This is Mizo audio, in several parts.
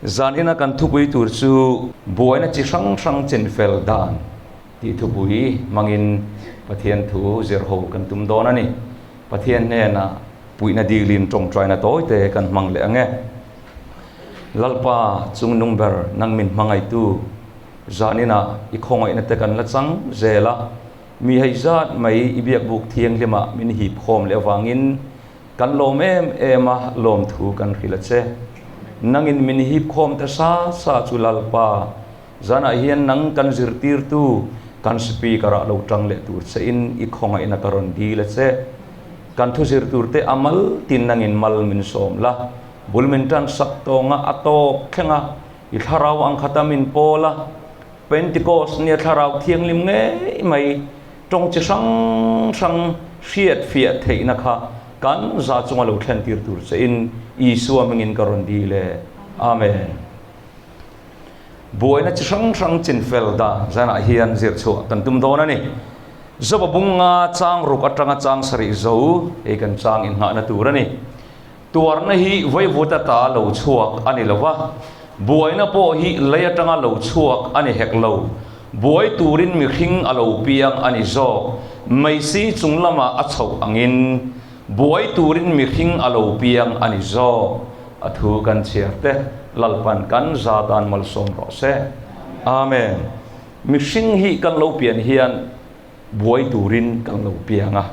Zanina kan thupui tur chu buaina chi hrang hrang chinfel dan tih thupui hmangin Pathian thu zirho kan tum dawn a ni. Pathian hnenah puihna dilin tawngtaina tawite kan hmang leh ang e. Lalpa chungnung ber nang min hmangaitu zaninah i khawngaihna te kan la chang zel a, mi hei zat mai i biakbuk thianghlimah min hip khawm leh avangin Kan lawm em em a, lawmthu kan hrilh a che. Nangin min hip khawm ta sa sa chu Lalpa, zanah hian nang kan zirtirtu, kan speaker ah lo tang leh tur che in i khawngaihna ka rawn dil a che. Kan thu zir tur te a mal tin nangin mal min sawm la, bul min tan sak tawng a, a tawp thleng a, i thlarau ang khata min pawl a, Pentecost nia thlarau thianghlim ngei mai, Tawng chi hrang hrang hriat fiah theihna kha kan za chunga lo thlen tir tur che in Isua hmingin ka rawn dil e. Amen. Buaina chi hrang hrang chinfel dan zanah hian zir chhuah kan tum dawn a ni. Joba bunga chang ruk atanga chang sarih zo hei kan chang innghahna tur a ni. Tuarna hi vaivut ata lo chhuak a ni lo va, buaina pawh hi lei atanga lo chhuak a ni hek lo. Buai turin mihring a lo piang a ni zawk. Meisi chung lamah a chhoh angin buai turin mihring a lo piang a ni zawk. A thu kan chhiar te Lalpan kan za tan malsawm rawh se. Amen. Mihring hi kan lo pian hian buai turin kan lo piang a.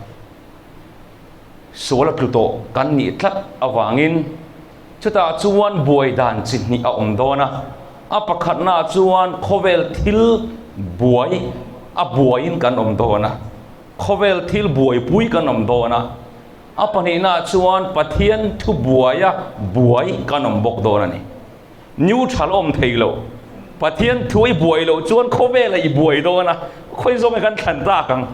Sual a tlu tawh kan nih tlat avangin chutah chuan buai dan chi hnih a awm dawn a. A pakhatnaah chuan khawvel thil buai a buaiin kan awm dawn a, khawvel thil buaipui kan awm dawn a. A pahnihnaah chuan Pathian thu buaia buai kan awm bawk dawn a ni. Neutral awm thei lo. Pathian thu i buai loh chuan khawvela i buai dawn a, khawi zawng hi kan thlan tak ang.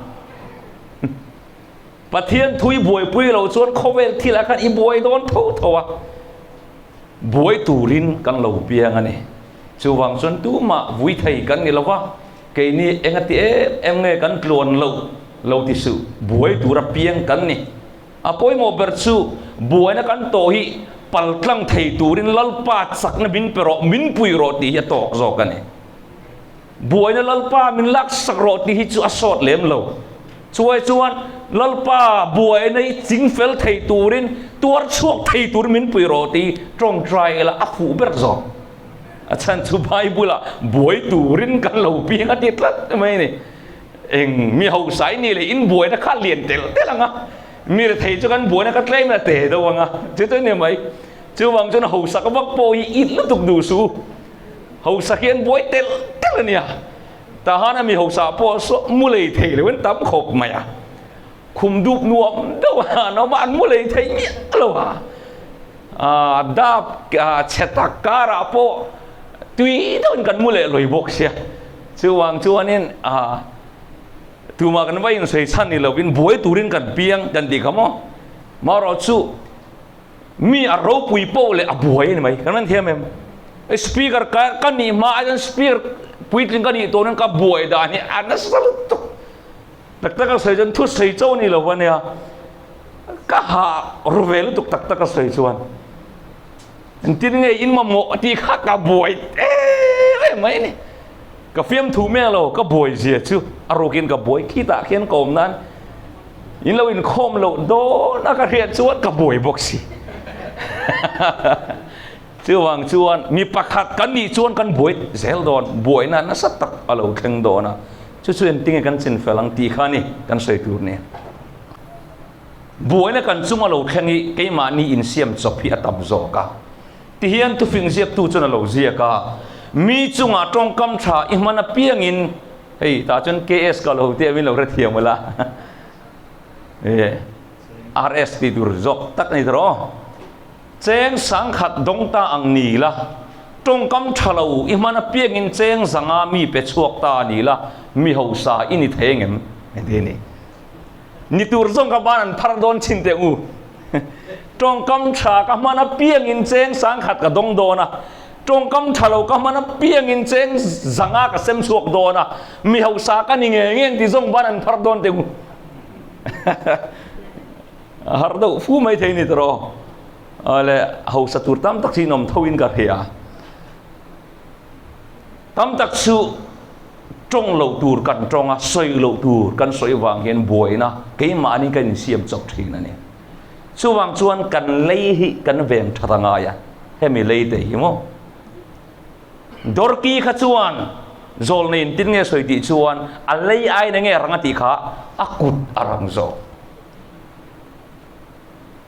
Pathian thu i buaipui loh chuan khawvel thilah khan i buai dawn tho tho a, buai turin kan lo piang a ni. Chuvang chuan tumah vui thei kan ni lo va, keini enga ti em em nge kan tluan loh lo ti suh, buai tura piang kan ni. A pawimawh ber chu buaina kan tawh hi paltlang thei turin Lalpa chakna min pe rawh, min pui rawh tih hi a tawk zawk a ni. Buaina Lalpa min laksak rawh tih hi chu a sawt lem lo. Chuai chuan Lalpa buaina hi ching fel thei turin, tuar chhuak thei turin min pui rawh tih hi tawngtai ila a fuh ber zawk. A chhan chu Bible ah buai turin kan lo piang a ti tlat mai a ni. Eng mi hausa i nih leh in buaina kha lian tel tel ang a, mi rethei chu kan buaina kha tlem in a te deuh ang a, chu chu a ni mai. Chuvang chuan hausak vak pawh hi it lutuk duh suh u. Hausa hi an buai telh telh a nia. Tahan a mi hausa pawh saw mu lei thei lo in tam khawp mai a. Khum dup nuam deuh a an awm a, an mu lei thei miah lo a. Aaa dap chhe tak karah pawh tui deuhin kan mu leh lawi bawk sia. Chuvang chuanin aa tumah kan va insawi chhan ni lovin buai turin kan piang kan tih kha maw. Marawhchu. Mi a ropui poh leh a buai a ni mai. Kan man thiam em? Speaker ka ka nih hma ah chuan speaker puitling ka nih tawh nan ka buai dan hi a nasa lutuk. Tak tak a sawi chuan thu sawi chauh a ni lo ania. Ka hah ru ve lutuk tak tak a sawi chuan. Engtin nge in mamawh tih kha ka buai em em mai a ni. Ka fiamthu miah lo, ka buai zia chu a rukin ka buai khitah khian ka awm nan. In lo inkhawm loh dawn a ka hriat chuan ka buai bawk si. Chuvang chuan mi pakhat kan nih chuan kan buai zel dawn, buaina nasa tak a lo thleng dawn a. Chu chu engtinge kan chinfel ang tih kha ni kan sawi tur ni. Buaina kan chunga lo thleng hi keimahni insiam chawp hi a tam zawk a. Tihian thufing ziaktu chuan a lo ziak a, Mi chungah tawngkam tha i hman apiangin Hei tah chuan KS ka lo tih a min lo hrethiam ula e RS tih tur zawk tak a ni tawh aw. Cheng sangkhat dawng ta ang ni la, tawngkam tha lo i hman apiangin cheng zanga mi pe chhuak ta ni la, mi hausa i ni thei engem? Heti a ni. Ni tur zawng ka ban an phar dawn chin teh u. Tawngkam tha ka hman apiangin cheng sangkhat ka dawng dawn a, tawngkam tha lo ka hman apiangin cheng zanga ka sem chhuak dawn a, mi hausa ka ni ngei ngei ang tih zawng ban an phar dawn teh u. A har deuh fu mai thei ni tawh. Awle hausa tur tam tak chu in awm tho in ka hria. Tam tak chu tawng loh tur kan tawng a, sawi loh tur kan sawi vang hian buaina keimahni kan insiam chawp thin a ni. Chuvang chuan kan lei hi kan veng that a ngai a, hemi lei te hi maw. Dorki kha chuan zawlneiin tin nge sawi tih chuan a lei aiin enge rang a tih kha a kut a rang zawk.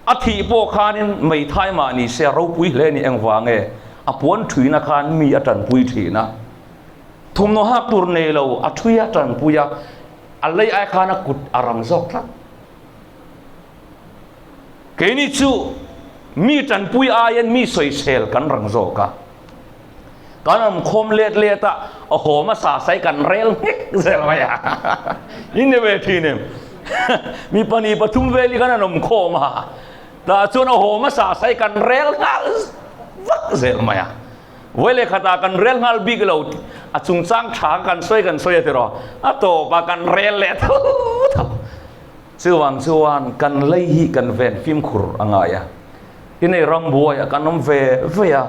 A thih pawh khanin meithai mah ni se a ropui hle ni engvang nge a puan thuina khan mi a tanpui thin a. Thawmhnaw hak tur nei lo a thui a tanpui a, a lei ai khan a kut a rang zawk tlat. Keini chu mi tanpui aiin mi sawisel kan rang zawk a. Kan awm khawm let let a, a haw hmasa sai kan rel nghek zel mai a. In ni ve thin em? Mi pahnih pathum vel hi khan an awm khawm a, tah chuan a haw hmasa sai kan rel nghal vak zel mai a. Vawi leh khatah kan rel nghal bik lo, a chungchang tha kan sawi kan sawi a tiraw, a tawpah kan rel leh tho tho. Chuvang chuan kan lei hi kan ven fimkhur a ngai a. Tinei ram buaiah kan awm ve ve a,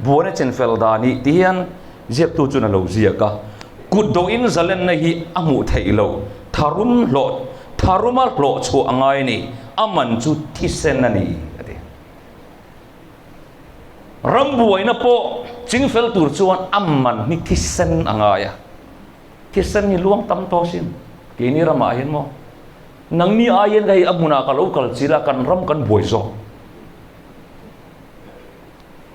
buaina chinfel dan hi ti hian ziaktu chuan a lo ziak a. Kut dawhin zalenna hi a hmuh theih loh, tharum hlawh, tharuma hlawh chhuah a ngai a ni, a man chu thisen a ni, a ti. Ram buaina pawh chingfel tur chuan a man hi thisen a ngai a. Thisen hi luang tam tawh sin, keini ramah hian maw? Nangni aiin hei a hmunah ka lo kal chil a, kan ram kan buai zawk.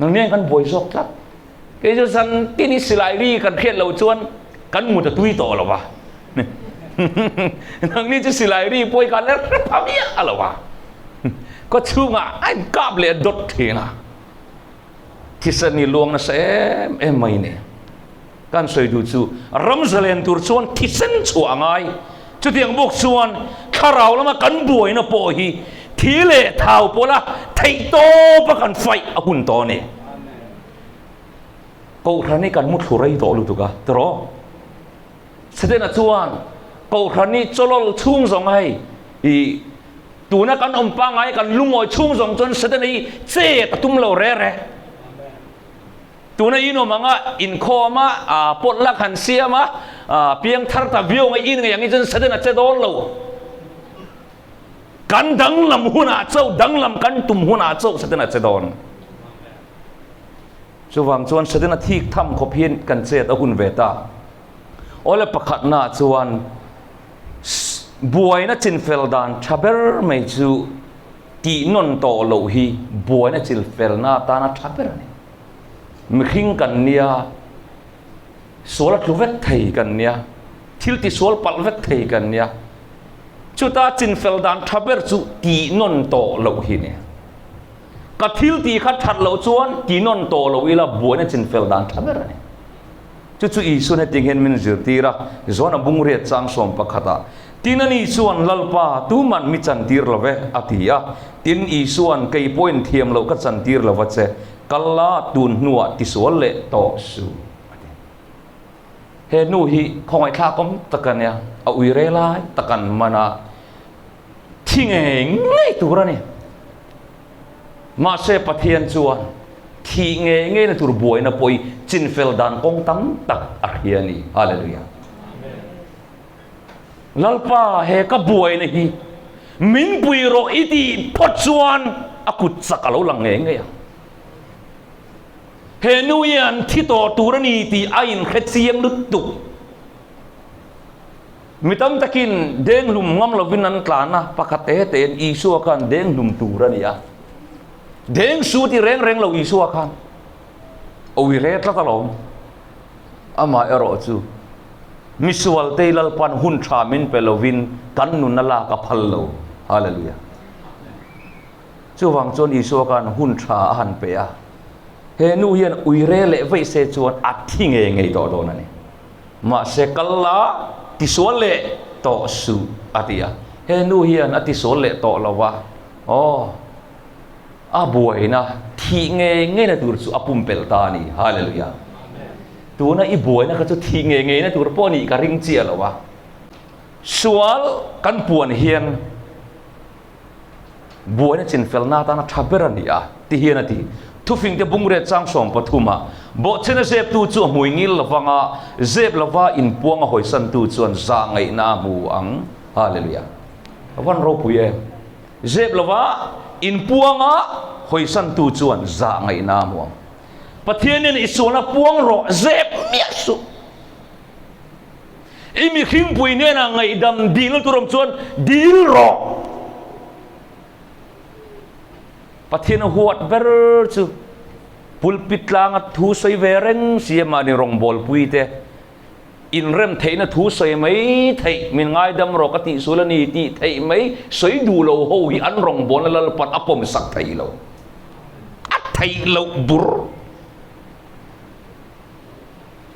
Nangni aiin kan buai zawk tlat. Kei chu zan tin i silai ri kan hriat loh chuan kan mut a tui tawh lo va. Nangni chu silai ri pawh i khan la hre pha miah a lo va. Khaw chhungah a inkap leh dawt thin a. Thisen i luang nasa em em mai ni. Kan sawi duh chu ram zalen tur chuan thisen chhuah a ngai. Chutiang bawk chuan thlarau lama kan buaina pawh hi thi leh thau pawla theih tawpa kan fight a hun tawh a ni. Kohhran hi kan mu thlu rei tawh lutuk a, tiraw? Setana chuan kohhran hi chawlawl chhung zawng a hei i tuna kan awm pangngai kan lungawi chhung zawng chuan Setana hi chet a tum lo re re. Tuna inawm anga inkhawm a, pawt lak han siam a, piang thar ta viau ngai in ngei angin chuan Satan a che dawn lo. Kan danglam hunah chauh, danglam kan tum hunah chauh Satan a che dawn. Chuvang chuan Satan a thik tham khawp hian kan chet a hun ve ta. Awle pakhatna chuan buaina chinfel dan tha ber mai chu Tih nawn tawh loh hi buaina chil felna atana tha ber a ni. Mihring kan nia, sual a tlu vek thei kan nia, thil tisual palh vek thei kan nia. Chuta chinfel dan tha ber chu tih nawn tawh loh hi a ni. Ka thil tih kha that loh chuan ti nawn tawh lo ila buaina chinfel dan tha ber a ni. Chu chu Isuan heti hian min zirtir a, John-a bungriat chang sawm pakhatah, Tin ani chuan, Lalpa, tuman mi chantir lo ve, a ti a. Tin Isuan, Kei pawhin thiam loh ka chantir lo va che, kal la, tun hnuah tisual leh tawh suh, a ti. He nu hi khawngaihthlak awm tak a nia, a ui re lai tak an man a, thi ngei ngei tur a ni. Mahse Pathian chuan thih ngei ngeina tur buaina pawh hi chinfel dan kawng tam tak a hria a ni. Hallelujah. Lalpa he ka buaina hi min pui rawh i tih phawt chuan a kut chak a lo lang ngei ngei ang. He nu hian thi tawh tur a ni tih a inhre chiang lutuk. Mi tam takin denghlum ngam lovin an tlan a, pakhat te tein Isua khan denghlum tur a ni a. Deng su ti reng reng lo Isua khan a ui re tlat alawm. Amah erawh chu misual te Lalpan hun tha min pe lovin kan nun a lak a phal lo. Hallelujah. Chuvang chuan Isua khan hun tha a han pe a. He nu hian ui re leh vaih se chuan a thi ngei ngei tawh dawn a ni. Mahse kal la tisual leh tawh suh a ti a. He nu hian a tisual leh tawh lo va, aw, a buaina thih ngei ngeina tur chu a pumpelh ta a ni. Hallelujah! Tuna i buaina kha chu thih ngei ngeina tur pawh nih ka ring chiah lo a. Sual kan puan hian buaina chinfelna atana tha ber a ni a, ti hian a ti. Thufingte bungreh chang 13 ah. Bawhchhena zeptu chu a hmui ngil lovang a, zep lova inpuang a hawisantu chuan zah ngaihna a hmu ang. Hallelujah. A van ropui em! Zep lova inpuang a hawisantu chuan zah ngaihna a hmu ang. Pathianin i sualna puang rawh, zep miah suh. I mihringpui hnenah ngaihdam dilna tur awm chuan dil rawh. Pathian a huat ber chu pulpit tlanga thu sawi ve reng si a mahni rawngbawlpui te inrem theihna thu sawi mai theih min ngaidam rawh ka tihsual a ni tih theih mai sawi duh lo ho hi an rawngbawlna Lalpan a pawmsak thei lo. A theih loh bur.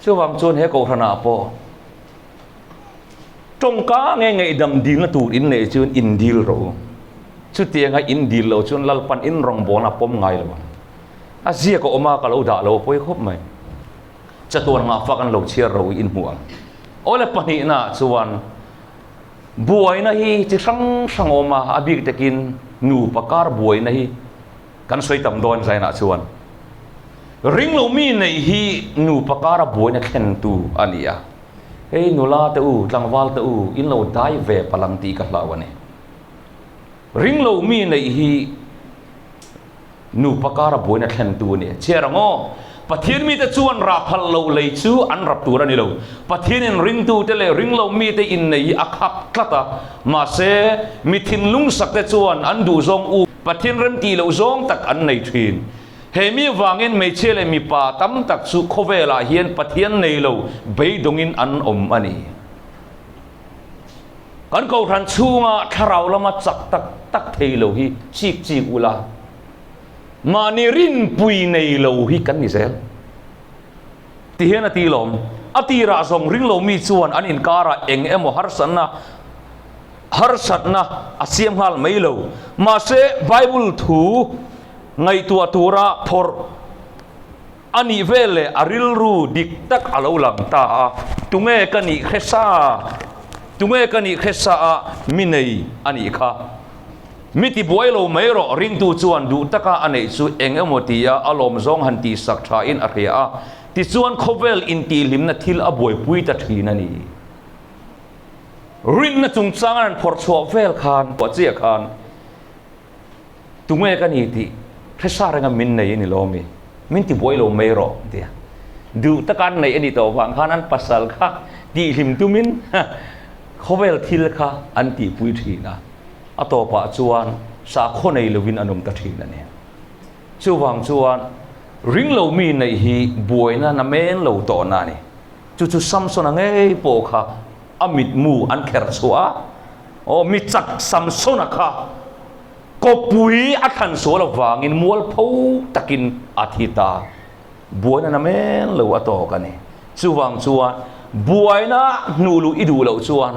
Chuvang chuan he kohhranah pawh tawngka nge ngaihdam dilna tur in neih chuan in dil rawh u. Chutianga in dil loh chuan Lalpan in rawngbawlna a pawm ngai lo ang. A ziak a awm a, ka lo dah lo a pawi khawp mai. Chatuan ngah fak an lo chhiar ro in hmuh ang. Awle pahnihnaah chuan buaina hi chi hrang hrang a awm a, a bik takin nupa kar buaina hi Kan sawi tam dawn zainah chuan ringlo mi neih hi nupa kara buaina thlentu a ni a. Hei nula te u, tlangval te u, in lo dai ve palang tih ka hlau a ni. Ringlo mi neih hi nupa kara buaina thlentu a ni a. Chhiar ang aw, Pathian mite chuan rah phal loh lei chu an rap tur a ni lo. Pathianin ringtute leh ringlo mite inneih hi a khap tlat a. Mahse, mi thinlung sakte chuan an duhzawng u Pathian remtih loh zawng tak an nei thin. He mi vangin hmeichhia leh mipa tam tak chu khawvelah hian Pathian nei lo beidawngin an awm a ni. Kan kohhran chhunga thlarau lama chak tak tak thei lo hi chik chik ula, mahni rinpui nei lo hi kan ni zel. Tihian a ti lawm. A tirah zawng ring lo mi chuan an inkarah eng emaw harsatna harsatna a siam nghal mai lo. Mahse, Bible thu ngaihtuah tura phawrh a nih vel leh a rilru dik tak a lo lang ta a, Tunge ka nih hre sa? Tunge ka nih hre sa a mi nei a nih kha? Mi ti buai lo mai rawh, ringtu chuan duh taka a neih chu eng emaw tia a lawm zawng han tihsak thain a hria a, tichuan khawvel intihhlimna thil a buaipui ta thin a ni. Rinna chungchang an han phawrh chhuah vel khan, puah chiah khan, Tunge ka ni tih hre sa renga min nei a ni lo mi? Min ti buai lo mai rawh, tia duh taka an neih a nih tawh vang khan an pasal kha tihhlim tumin khawvel thil kha an tihpui thin a, a tawpah chuan sakhaw nei lovin an awm ta thin a ni. Chuvang chuan ring lo mi neih hi buaina na men lo tawhna a ni. Chu chu Samsona ngei pawh kha a mitmu an kherh chhuah a, aw mi chak Samsona kha kawpui a thlan sual avangin mualpho takin a thi ta. Buaina na men lo a tawk a ni. Chuvang chuan buaina hnuh luh i duh loh chuan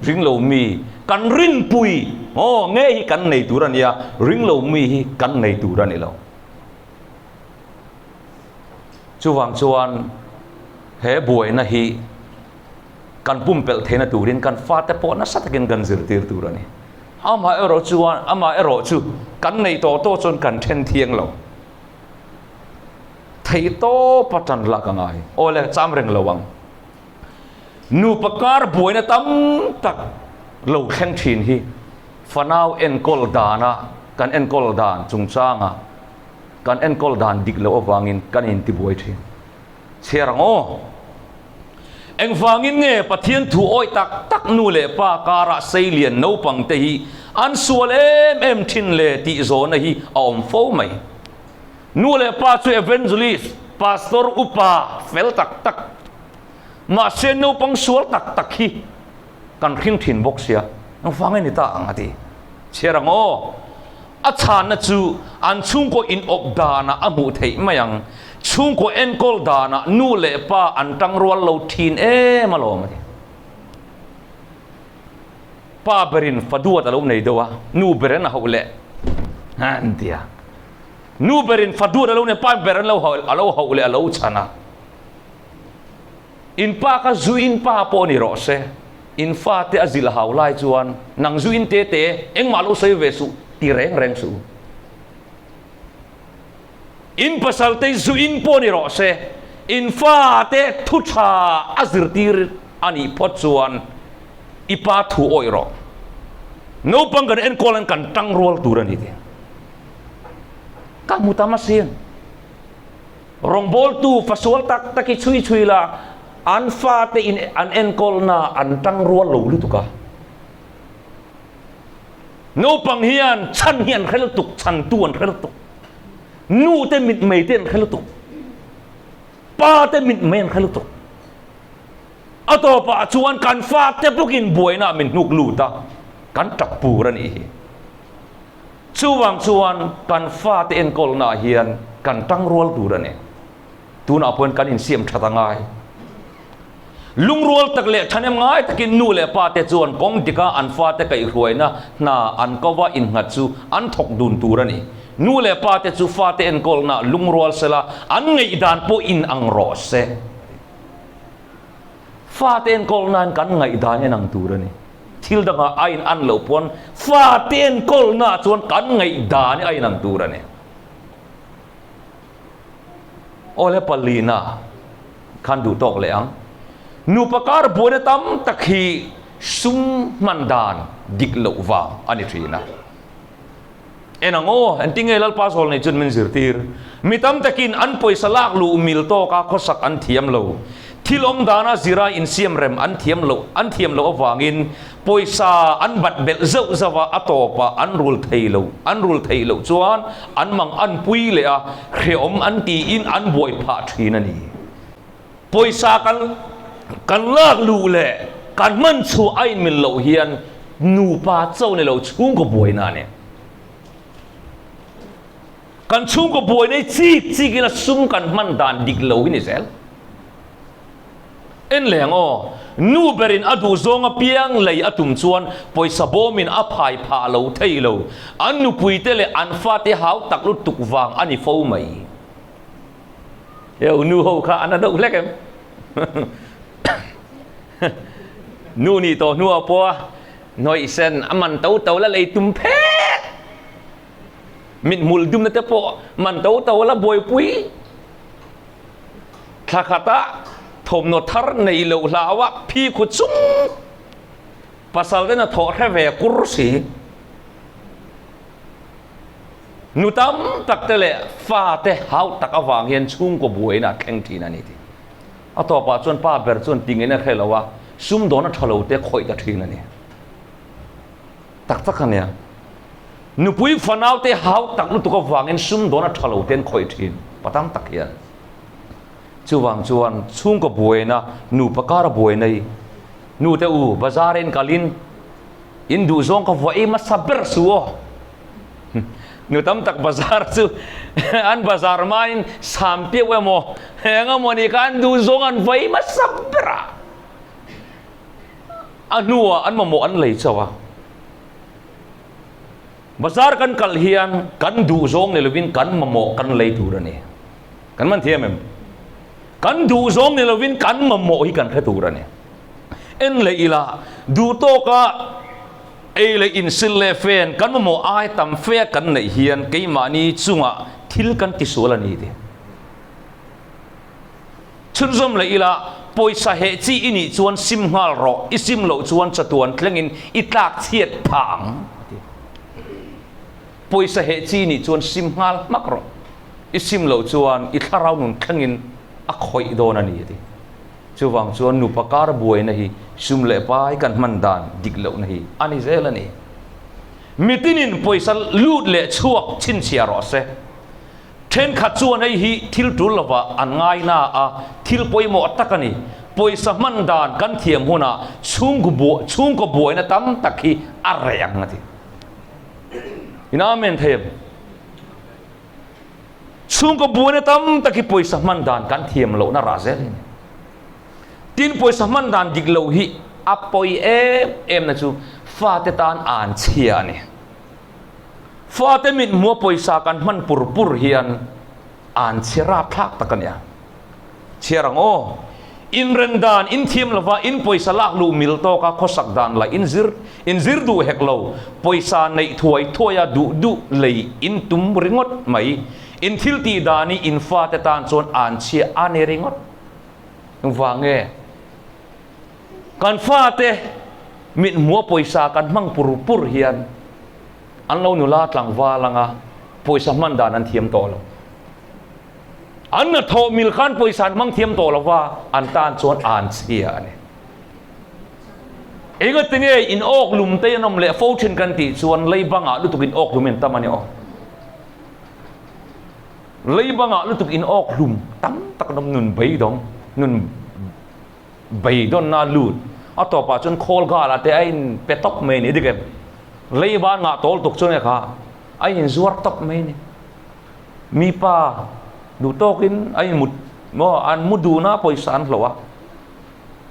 ring lo mi kan rinpui aw nge hi kan nei tur a nia, ring lo mi hi kan nei tur a ni lo. Chuvang chuan he buaina hi kan pumpelh theihna turin kan fate pawh nasa takin kan zirtir tur a ni. Amaherawh chuan amaherawh chu kan neih tawh tawh chuan kan then thiang lo. Theih tawpa tan lak a ngai. Awle cham reng lo ang. Nupa kar buaina tam tak lo thleng thin hi fanau enkawl dana kan enkawl dan chungchanga Kan enkawl dan dik loh avangin kan intibuai thin. Chhiar ang aw. Engvangin nge Pathian thu awih tak tak nu leh pa karah seilian naupang te hi an sual em em thin le tih zawhna hi a awm fo mai. Nu leh pa chu evangelist, pastor, upa fel tak tak, mahse naupang sual tak tak hi kan hring thin bawk sia, engvangin ni ta ang a ti. Chhiar ang aw. A chhanna chu an chhungkaw inawp danah a hmuh theih mai ang. Chhungkaw enkawl danah nu leh pa an tangrual lo thin em alawm a ti. Pa berin fa duat a lo nei deuh a, nu berin a hauh leh an ti a. Nu berin fa duat a lo nei, pa berin a lo hauh leh a lo chhan a. In pa kha zu in pa pawh ni rawh se, in fate a zilh hau lai chuan nang zu in te te engmah lo sawi ve suh ti reng reng suh u. In pasalte zu in pawh ni rawh se, in fate thu tha a zirtir a nih phawt chuan i pa thu awih rawh. Naupang kan enkawl an kan tang rual tur a ni tih ka hmu tam asin. Rawngbawltu fasual tak tak hi chhui chhui la, an fate in an enkawlna an tang rual lo lutuk a. Naupang hian chhan hi an hre lutuk, chhantu an hre lutuk. Nu te mitmei te an hre lutuk. Pa te mitmei an hre lutuk. A tawpah chuan kan fate bawkin buaina min hnuk lut a, kan tap pur a nih hi. Chuvang chuan kan fate enkawlnaah hian kan tangrual tur a ni. Tunah pawhin kan insiam that a ngai. Lungrual tak leh thahnem ngai takin nu leh pa te chuan kawng dika an fate kaihhruaina hna an kova innghat chu an thawk dun tur a ni. Nu leh pa te chu fate enkawlna lungrual sela an ngaihdan pawh inang rawh se. Fate enkawl nan kan ngaihdan en ang tur a ni. Thil dangah a in an loh pawn fate enkawlnaah chuan kan ngaihdan hi a in ang tur a ni. Awle palina khan duh tawk leh ang. Nupa kar buaina tam tak hi sum hman dan dik loh vang a ni thin a. En ang aw, engtin nge Lalpa zawl nei chuan min zirtir? Mi tam takin an pawisa lak luh mil tawka khawsak an thiam lo. Thil awm dana zira insiam rem an thiam loh an thiam loh avangin pawisa an bat belh zauh zauh a, a tawpah an rul thei lo. An rul theih loh chuan an mang an pui leh a, hrehawm an tiin an buai phah thin a ni. Pawisa kan kan lak luh leh kan hman chhuah a inmil loh hian nupa cho ni lo chhungkaw buaina a ni. Kan chhungkaw buaina hi chik chik ila sum kan hman dan dik lo hi ni zel. En leh ang aw, nu berin a duh zawng apiang lei a tum chuan pawisa bawmin a phai phah lo thei lo. An nupuite leh an fate hau tak lutuk vang a ni fo mai. Eu nu ho kha an a deuh hlek em? Nu nih tawh hnuah pawh hnawih sen a man to to la lei tum phet. Mithmul dumna te pawh man to to la buaipui. Thla khata thawmhnaw thar nei loh hlaua phi khu chung pasal ten a thawh hre ve kur si. Nu tam tak te leh fa te hau tak avang hian chhungkaw buaina a thleng thin a ni tih. A tawpah chuan pa ber chuan tingin a hre lo a, sumdawn a tha lo te khawih ta thin a ni. Tak tak a nia. Nupui fanau te hau tak lutuk avangin sumdawn a tha lo te an khawih thin pa tam tak hian. Chuvang chuan chhungkaw buaina, nupa kara buaina hi nu te u bazar in kalin In duh zawng ka vuah i hmasa ber su aw. Nu tam tak bazar chu an bazar hmain sam piau emaw eng emaw ni kha an duh zawng an vuah i hmasa ber a. A hnuah an mamawh an lei chauh a. Bazar kan kal hian kan duh zawng ni lovin kan mamawh kan lei tur a ni. Kan man thiam em? Kan duh zawng ni lovin kan mamawh hi kan hre tur a ni. En leh ila, duh tawka ei leh insil leh fen kan mamawh ai tam fe kan neih hian keimahni chungah thil kan tisual a ni tih. Chhunzawm leh ila, pawisa heh chi i nih chuan sim nghal rawh, i sim loh chuan chatuan thlengin i tlak chhiat phah ang a ti. Pawisa heh chi i nih chuan sim nghal hmak rawh, i sim loh chuan i thlarau nun thlengin a khawih dawn a ni a ti. Chuvang chuan nupa kar buaina hi sum leh pai kan hman dan dik lohna hi a ni zel a ni. Mitinin pawisa lut leh chhuak chhinchhiah rawh se. Thenkhat chuan hei hi thil tul lovah an ngai na a, thil pawimawh tak a ni. Pawisa hman dan kan thiam hunah chhungkaw buaina tam tak hi a reh ang a ti. In Amen thei em? Chhungkaw buaina tam tak hi pawisa hman dan kan thiam lohna rah zel hi a ni. Tin, pawisa hman dan dik loh hi a pawi em em na chu fate tan an chhia a ni. Fate mithmua pawisa kan hman pur pur hian an chhia rapthlak tak a nia. Chhiar ang aw. Inren dan in thiam lova in pawisa lak luh mil tawka khawsak dan lah in zir in zir duh hek lo. Pawisa neih thuai thuaia duh duh lei in tum ringawt mai. In thil tih dan hi in fate tan chuan an chhia a ni ringawt. Engvang nge? Kan fate mithmuha pawisa kan hmang pur pur hian an lo nula tlangval anga pawisa hman dan an thiam tawh lo. An hnathawh mil khan pawisa an hmang thiam tawh lo va, an tan chuan an chhia a ni. Engati nge in awk lum te an awm leh fo thin kan tih chuan lei bangah lutuk in awk hlum in tam a ni aw. Lei bangah lutuk in awk hlum tam tak an awm nun beidawng nun beidawnna lut a tawpah chuan khawl gala te a in pe tawp mai a ni dik em? Lei ban ngah tawl tuk chuan kha a in zuar tawp mai a ni. Mipa duh tawkin a in mut maw an mu dun a pawisa an hlauh a.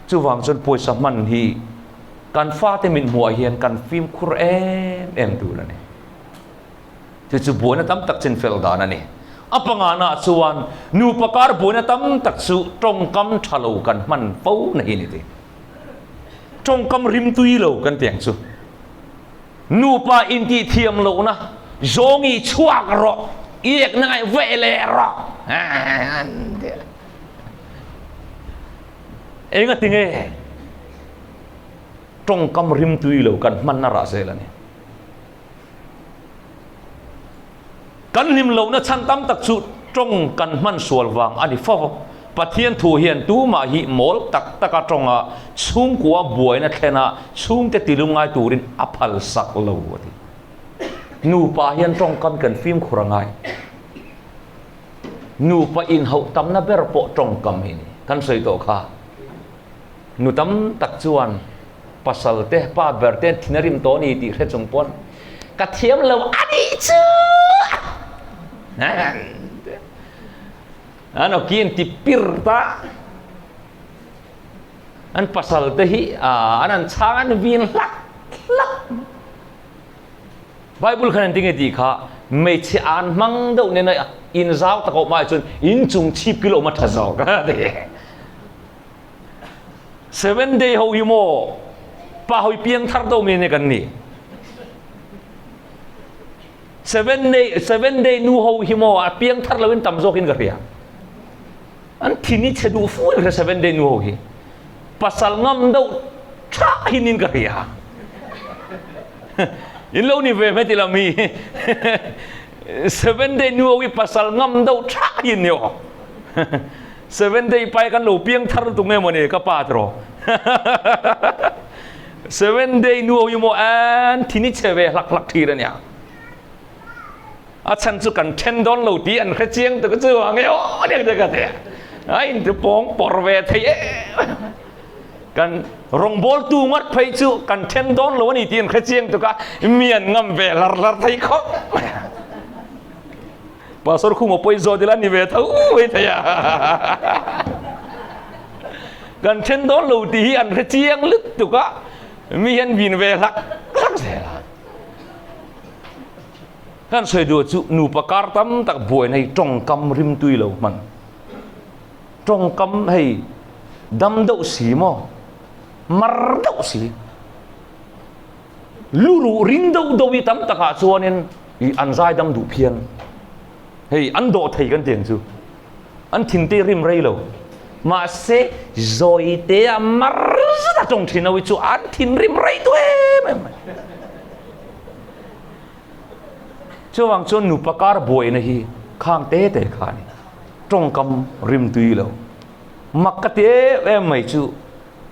Chuvang chuan pawisa hman hi kan fate min hmuhah hian kan fimkhur em em tur a ni. Chu chu buaina tam tak chinfel dan a ni. A pangana chuan nupa kar buaina tam tak chu tawngkam tha lo kan hman fo na hi ni ti. Tawngkam rimtui lo kan ti ang chu. Nupa intih thiam lohna zawngi chhuak rawh, i ekna ngaih veh leh rawh. Enga tinge tawngkam rimtui lo kan hmanna rah zel a ni. Kan hlim lohna chhan tam tak chu tawng kan hman sual vang a ni fo. Pathian thu hian tumah hi mawl tak taka tawnga chhungkua buaina thlena chhungte tilung ngai turin a phal sak lo a ti. Nupa hian tawngkam kan fimkhur a ngai. Nupa inhauh tamna ber pawh tawngkam hi ni. Kan sawi tawh kha. Nu tam tak chuan pasal te, pa ber te thin a rim tawh a ni tih hre chung pawn ka thiam lo a nih chu! An awki an ti pir ta. An pasal te hi an an chhang an vin hlak hlak. Bible khan an ti nge tih kha hmeichhe an hmang deuh nena in zau tak awm ai chuan in chung chhip kil awm a tha zawk a ti. Seven day ho hi maw pa hoi piang thar deuh mai ne kan ni. Seven day seven day nu ho hi maw a piang thar loin tam zawk in ka hria. An thin hi chhe duh fu in ka hria seven day nu ho hi. Pasal ngam deuh tha hin in ka hria. In lo ni ve hme ti lam hi. Seven day nu ho hi pasal ngam deuh tha hin ni aw. Seven day pai kan lo piang thar lutuk nge mawni ka pa tiraw. Seven day nu ho hi maw an thin hi chhe ve hlak hlak thin ania. A chhan chu kan then dawn lo tih an hre chiang tuk chu ang e aw aniang te ka ti. A in ti pawng pawr ve thei em. Kan rawngbawltu ngat phei chu kan then dawn lo ani tih an hre chiang tuk a, mi an ngam ve hlar hlar thei khawp mai. Pastor khum a pawi zawt ila ni ve tho mai thei a. Kan then dawn lo tih hi an hre chiang lutuk a, mi hian vin ve hlak hlak zel a. Kan sawi duh chu nupa kar tam tak buaina hi tawngkam rimtui lo hman. Tawngkam hei dam deuh si maw, mar deuh si. Luruh ring deuh deuh hi tam takah chuanin i an zai dam duh phian. Hei an dawh thei kan ti ang chu. An thinte rim rei lo. Mahse zawi te a mar zet a tawng thin ho hi chu an thinrim rei duh em em mai. Chuvang chuan nupa kar buaina hi khang te te kha a ni. Tawngkam rim tui lo. Mak ka ti em em mai chu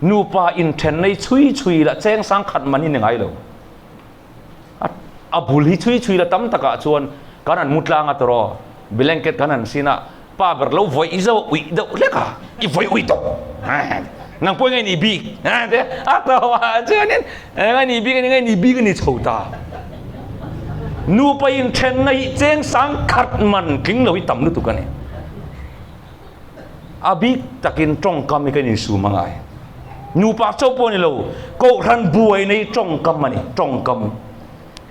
nupa inthen nei chhui chhui la cheng sang khat man hi ni ngai lo. A bul hi chhui chhui la tam takah chuan kan han mu tlang a tawraw blanket kan han sin a pa ber lo vawi zo uih deuh hlek a i vawi uih tawh nang pawh ngai ni bik te a tawh ah chuanin ngai ni bik ngai ni bik ani chho ta nupa in then na hi cheng sang khat man tling lo hi tam lutuk ani A bik takin tawngkam hi kan insum a ngai. Nupa chauh pawh a ni lo, kohhran buaina hi tawngkam a ni, tawngkam.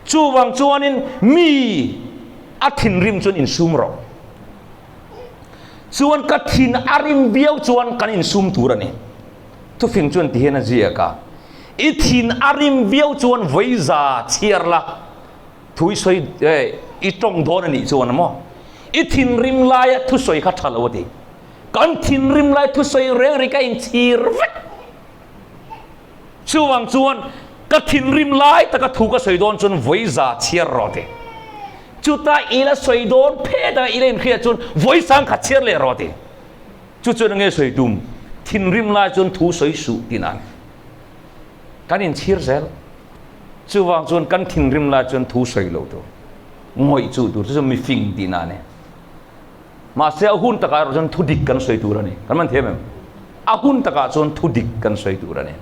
Chuvang chuanin mi a thinrim chuan insum rawh. Chuan ka thin a rim viau chuan kan insum tur a ni. Thufing chuan tihian a ziak a, I thin a rim viau chuan vawiza chhiar la, Thu i sawi i tawng dawn a nih chuan maw? I thinrim laia thusawi kha tha lo a ti. Kan thinrim lai thusawi reng reng ka inchhir vek. Chuvang chuan ka thinrim lai taka thu ka sawi dawn chuan vawi za chhiar rawh ti. Chuta i la sawi dawn phet a i la inhriat chuan vawi sang kha chhiar leh rawh ti. Chu chuan enge sawi tum? Thinrim lai chuan thu sawi suh tih nan kan inchhir zel. Chuvang chuan kan thinrim lai chuan thu sawi lo tur, ngawih chuh tur, chu chu mifing tih nan e. Mahse a hun takah erawh chuan thu dik kan sawi tur a ni. Kan man thiam em? A hun takah chuan thu dik kan sawi tur a ni.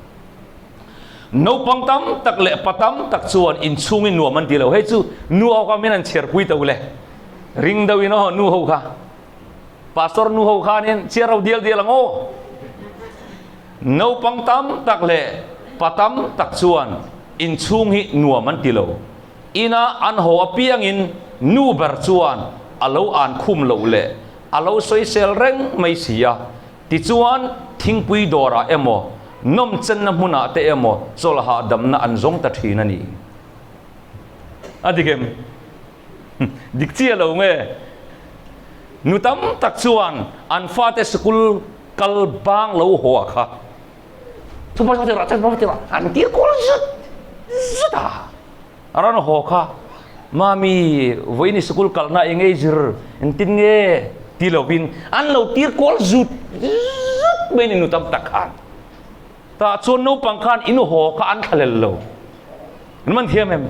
Naupang tam tak leh pa tam tak chuan inchhungin nuam an ti lo. Hei chu nu ho kha min han chhiarpui to le. Ring deuhin aw nu ho kha. Pastor nu ho khanin chhiar ho dial dial ang aw. Naupang tam tak leh pa tam tak chuan inchhung hi nuam an ti lo. Ina an haw apiangin nu ber chuan a lo an khum loh leh a lo sawisel reng mai si a. Tichuan, thingpui dawrah emaw, nawmchenna hmunah te emaw chawlh hahdamna an zawng ta thin a ni. A dik em? Dik chiah lo nge? Nu tam tak chuan an fate sikul kal bang lo haw a kha. Chupa chuan tirah chuan tirah an tir kual zut zut a. A rawn haw kha, Mami, vawiin i sikul kalna eng nge i zir, engtin nge? ti lovin an lo tir kual zut zut mai ni nu tam tak khan. Tah chuan naupang khan in haw kha an thlalel lo. An man thiam em?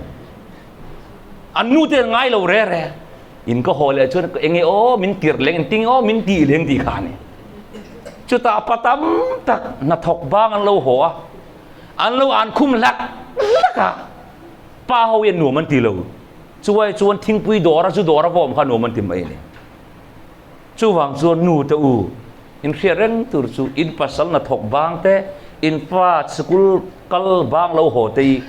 An nu te an ngai lo re re. In ka haw leh chuan eng nge aw min tir leng, engtin nge aw min tih leng tih kha a ni. Chutah pa tam tak hnathawk bang an lo haw a, an lo an khum hlak hlak a, pa ho hian nuam an ti lo. Chuai chuan thingpui dawr a, zu dawr a vawm kha nuam an ti mai a ni. Chuvang chuan nu te u, in hriat reng tur chu in pasal hnathawk bang te, in pa sikul kal bang lo haw te i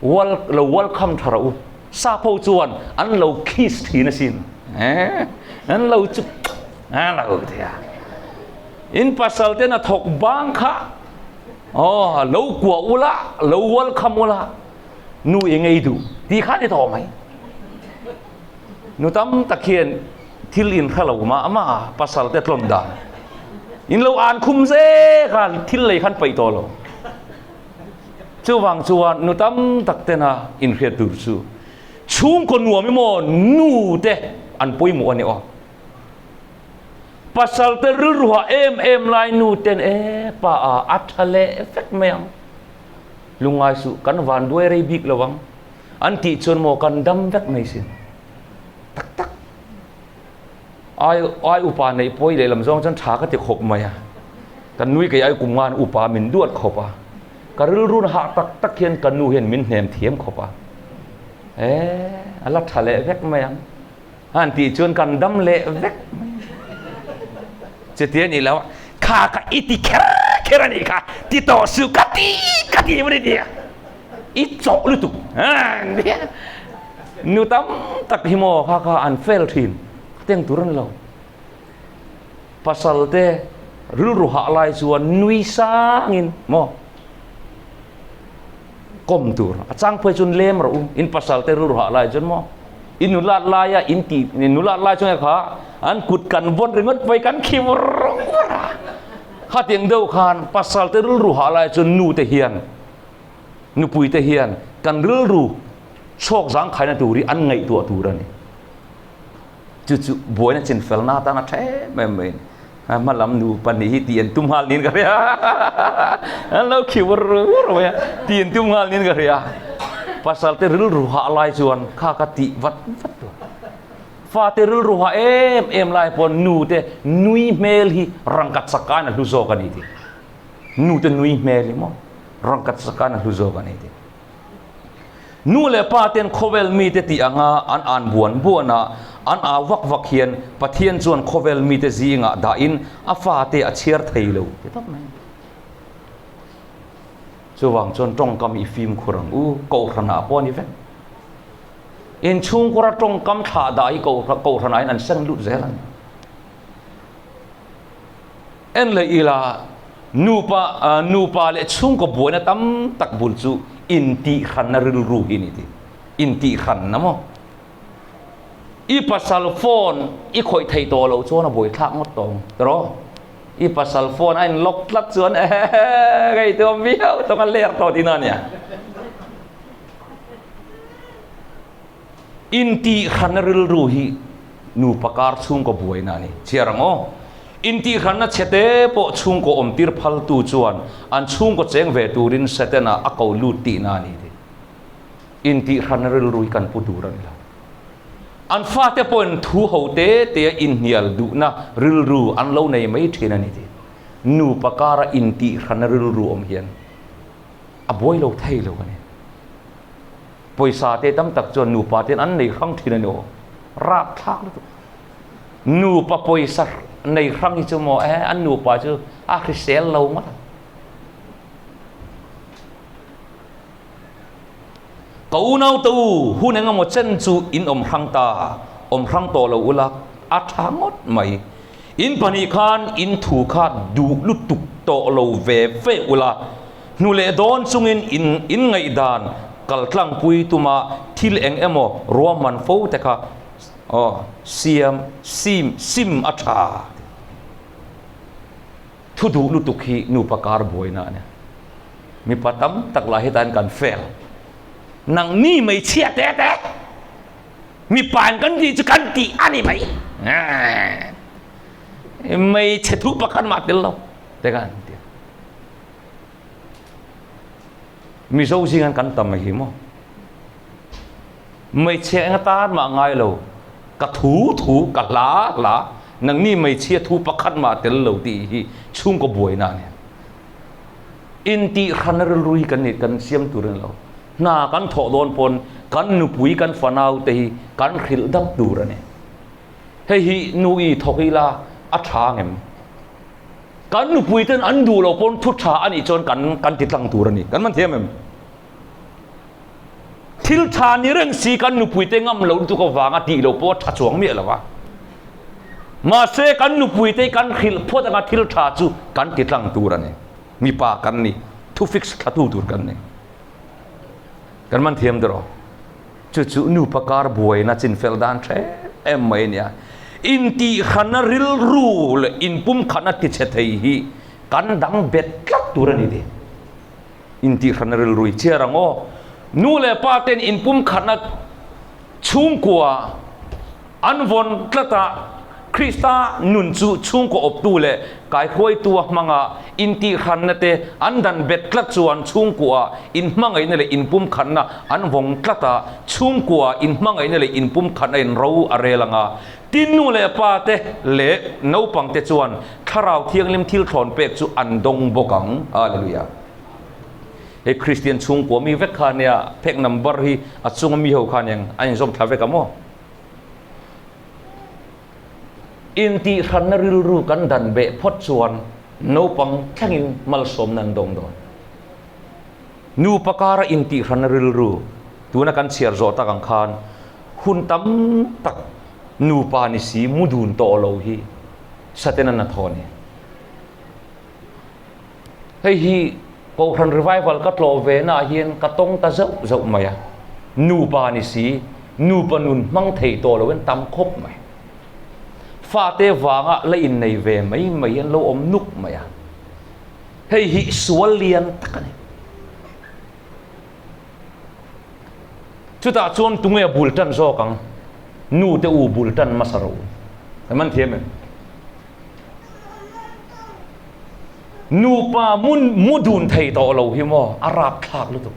Wal lo welcome tha rawh u. Sap ho chuan an lo kiss thin asin. Eh, an lo chu an lo ti a. In pasal ten a thawk bang kha oh lo kua ula, lo welcome ula, nu i ngei duh ti kha ni tawh mai. Nu tam tak hian thil in hre lo mah mah pasal te tlawn dan. In lo an khum ze khan thil lei khan paih tawh lo. Chuvang chuan nu tam tak tena inhriat tur chu chhungkaw nuam emaw nu te an pawimawh a ni aw. Pasal te rilruha em em lai nu ten e pa a a tha leh vek mai ang. Lungngai suh kan van duai rei bik lo ang. An tih chuan maw kan dam vek mai sin. Tak tak. Ai ai upa neih pawi lehlam zawng chuan tha ka ti khawp mai a. Kan nui kei ai kum ngan upa min duat khawp a. Ka rilrun hah tak tak hian ka nu hian min hnem thiam khawp a. E a la tha leh vek mai ang. Han tih chuan kan dam leh vek mai. Chuti a nih loh a, kha ka i ti kher kher a nih kha, ti tawh suh ka ti ka ti mai nia. I chawh lutuk. Nu tam tak hi maw kha kha an fail thin. Teng tur an lo. Pasal te rilru hah lai chuan nui sangin maw kawm tur. A chang phei chuan lem rawh u. In pasal te rilru hah lai chuan maw in nulat laia in ti nulat lai chuan kha an kut kan vawn ringawt mai kan khi vur vur a. Khatiang deuh khan pasal te rilru hah lai chuan nu te hian nupui te hian kan rilru chhawk zangkhaina tur hi an ngaihtuah tur a ni. Chu chu buaina chin felna atana tha em em mai a ni. Hma lam nu pahnih hi tih an tum nghal niin ka hria. An lo khi vur vur mai a, tih an tum nghal niin ka hria. Pasal te rilru hah lai chuan kha ka tih vat vat tur. Fate rilru hah em em lai paw'n nu te nui hmel hi rangkhat chakain a hlu zawk a ni tih. Nu te nui hmel hi maw rangkhat chakain a hlu zawk a ni tih. Nu leh pa ten khawvel mite tih anga an an buan buan a, an au vak vak hian Pathian chuan khawvel mite zingah dahin a fate a chhiar thei lo ti tawp mai. Chuvang chuan tawngkam i fimkhur ang u, Kohhranah pawh a ni vek. Inchhungkura tawngkam thlah dah hi Kohhranah hian an seng lut zel a ni. En leh ila, nupa nupa leh chhungkaw buaina tam tak bul chu intihhranna rilru hi a ni tih. Intihhranna maw? I pasal phone i khawih thei tawh loh chuan a buaithlak ngawt tawh ang tiraw? I pasal phone a in lock tlat chuan ehe kei tu awm viau tawng a ler tawh tihna a nia. Intihhranna rilru hi nupa kar chhungkaw buaina a ni. Chhiar ang aw. Intihhranna chhete pawh chhungkaw awmtir phaltu chuan an chhungkaw cheng ve turin Setana a ko lut tihna a ni tih. Intihhranna rilru hi kan pu tur a ni lo. An fate pawhin thu ho te tea inhnial duhna rilru an lo nei mai thin a ni tih. Nupa kara intihhranna rilru awm hian a buai lo thei lo a ni. Pawisa te tam tak chuan nupa ten an nei hrang thin a ni aw. Rapthlak lutuk. Nupa pawisa nei hrang hi chu maw eh an nupa chu a hrisel lo ngawt ang. Ka unau te u, hun eng emaw chen chu in awm hrang ta, awm hrang tawh lo ula a tha ngawt mai. In pahnih khan in thu kha duh lutuk tawh lo ve ve ula, hnu leh dawn chungin in in ngaihdan kal tlangpui tuma thil eng emaw ruahman fo te kha aw siam sim sim a tha. Thu duh lutuk hi nupa kar buaina a ni. Mipa tam tak lah hetain kan fail. Nang ni mai chhia te te. Mipa in kan tih chu kan tih a ni mai. Hmeichhe thu pakhat mah tel lo te kan ti. Mizo zingan kan tam hi maw. Hmeichhia eng atan mah ngai lo, ka thu thu, ka hla hla, nangni hmeichhia thu pakhat mah tel lo tih hi chhungkaw buaina a ni. Intihhranna rilru hi kan kan siam tur a ni lo. Hna kan thawh dawn pawn kan nupui kan fanau te hi kan hrilh dap tur a ni. Hei hi nu i thawk ila a tha ngem? Kan nupui ten an duh lo pawn thu tha a nih chuan kan kan ti tlang tur a ni. Kan man thiam em? Thil tha ni reng si kan nupuite ngam lo lutuk avanga tih lo pawh a tha chuang miah lo a. Mahse kan nupuite kan hrilh phawt anga thil tha chu kan ti tlang tur a ni. Mipa kan ni, thu fix thlatu tur kan ni. Kan man thiam dawrh aw. Chu chu nupa kar buaina chinfel dan hrem em mai a nia. Intihhranna rilru leh inpumkhatna tichhe thei hi kan dang bet tlat tur a ni tih. Intihhranna rilru i chhiar ang aw. Nu leh pa ten inpumkhatna chhungkua an vawn tlat a, Krista nun chu chhungkaw awptu leh kaihruaitu a hmanga intihhranna te an dan bet tlat chuan chhungkua inhmangaihna leh inpumkhatna an vawng tlat a, chhungkua inhmangaihna leh inpumkhatna in ro a rel ang a. Tin nu leh pa te leh naupang te chuan Thlarau Thianghlim thil thlawn pek chu an dawng bawk ang. Hallelujah. Hei Kristian chhungkua mi vek kha nia, phek number hi a chunga mi ho khan eng a inzawm thla vek a maw? Intihhranna rilru kan dan beh phawt chuan naupang thlengin malsawmna an dawng dawn. Nupa kara intihhranna rilru tuna kan chhiar zawh tak ang khan hun tam tak nupa ni si mu dun tawh lo hi Satena na thaw a ni. Hei hi Kohhran Revival ka tlawh ve naah hian ka tawng ta zauh zauh mai a, nupa ni si, nupa nun hmang thei tawh lo hian tam khawp mai. Fate vanga la innei ve mai mai hian lo awm nuk mai a. Hei hi sual lian tak a ni. Chutah chuan tunge bul tan zawk ang? Nu te u bul tan hmasa rawh u. Kan man thiam em? Nupa mun mu dun thei tawh lo hi maw a rapthlak lutuk.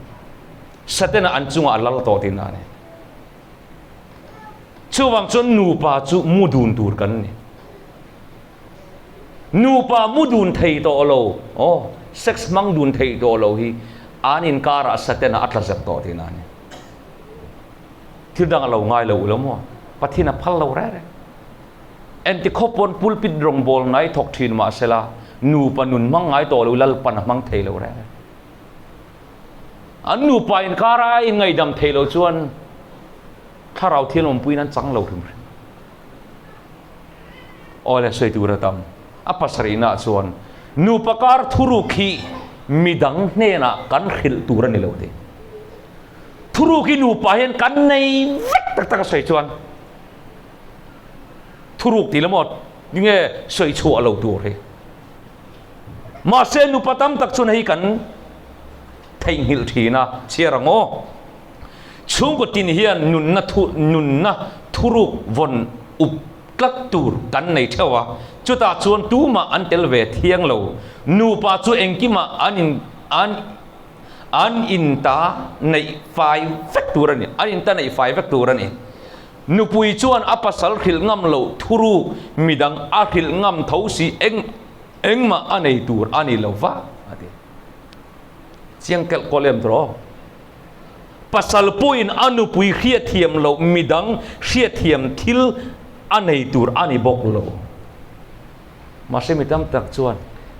Satena an chungah a lal tawh tihna a ni. Chuvang chuan nupa chu mu dun tur kan ni. Nupa mu dun thei tawh lo, aw, sex hmang dun thei tawh lo hi an inkarah Satena a tla zep tawh tihna a ni. Thil dang a lo ngai lo ula maw? Pathian a phal lo reng reng. Enti khawp pawn pulpit rawngbâwl ngai thawk ṭhin mah sela, nupa nun hmang ngai tawh lo Lalpan a hmang thei lo reng reng. An nupa inkara inngaidam thei lo chuan thlarau thil awmpuiin an chang lo hrim hrim. Aw le, sawi tur a tam. A pasarihnaah chuan nupa kar thuruk hi midang hnenah kan hrilh tur a ni lo tih. Thuruk hi nupa hian kan nei vek tak tak a sawi chuan. Thuruk tih lemaw nge sawi chhuah lo tur hi. Mahse nupa tam tak chuan hei kan theihnghilh thin a, chhiar ang aw. Chhungkaw tin hian nunna thu nunna thuruk vawn up tlat tur kan nei theuh a, chutah chuan tumah an tel ve thiang lo. Nupa chu engkimah an in an an in ta neih fai vek tur a ni, an in ta neih fai vek tur a ni. Nupui chuan a pasal hrilh ngam loh thuruk midang a hrilh ngam tho si eng engmah a nei tur a ni lo va, a ti. Chiang kelh kawl em tawh? Pasal pawhin a nupui hriatthiam loh midang hriatthiam thil a nei tur a ni bawk lo. Mahse mi tam tak chuan,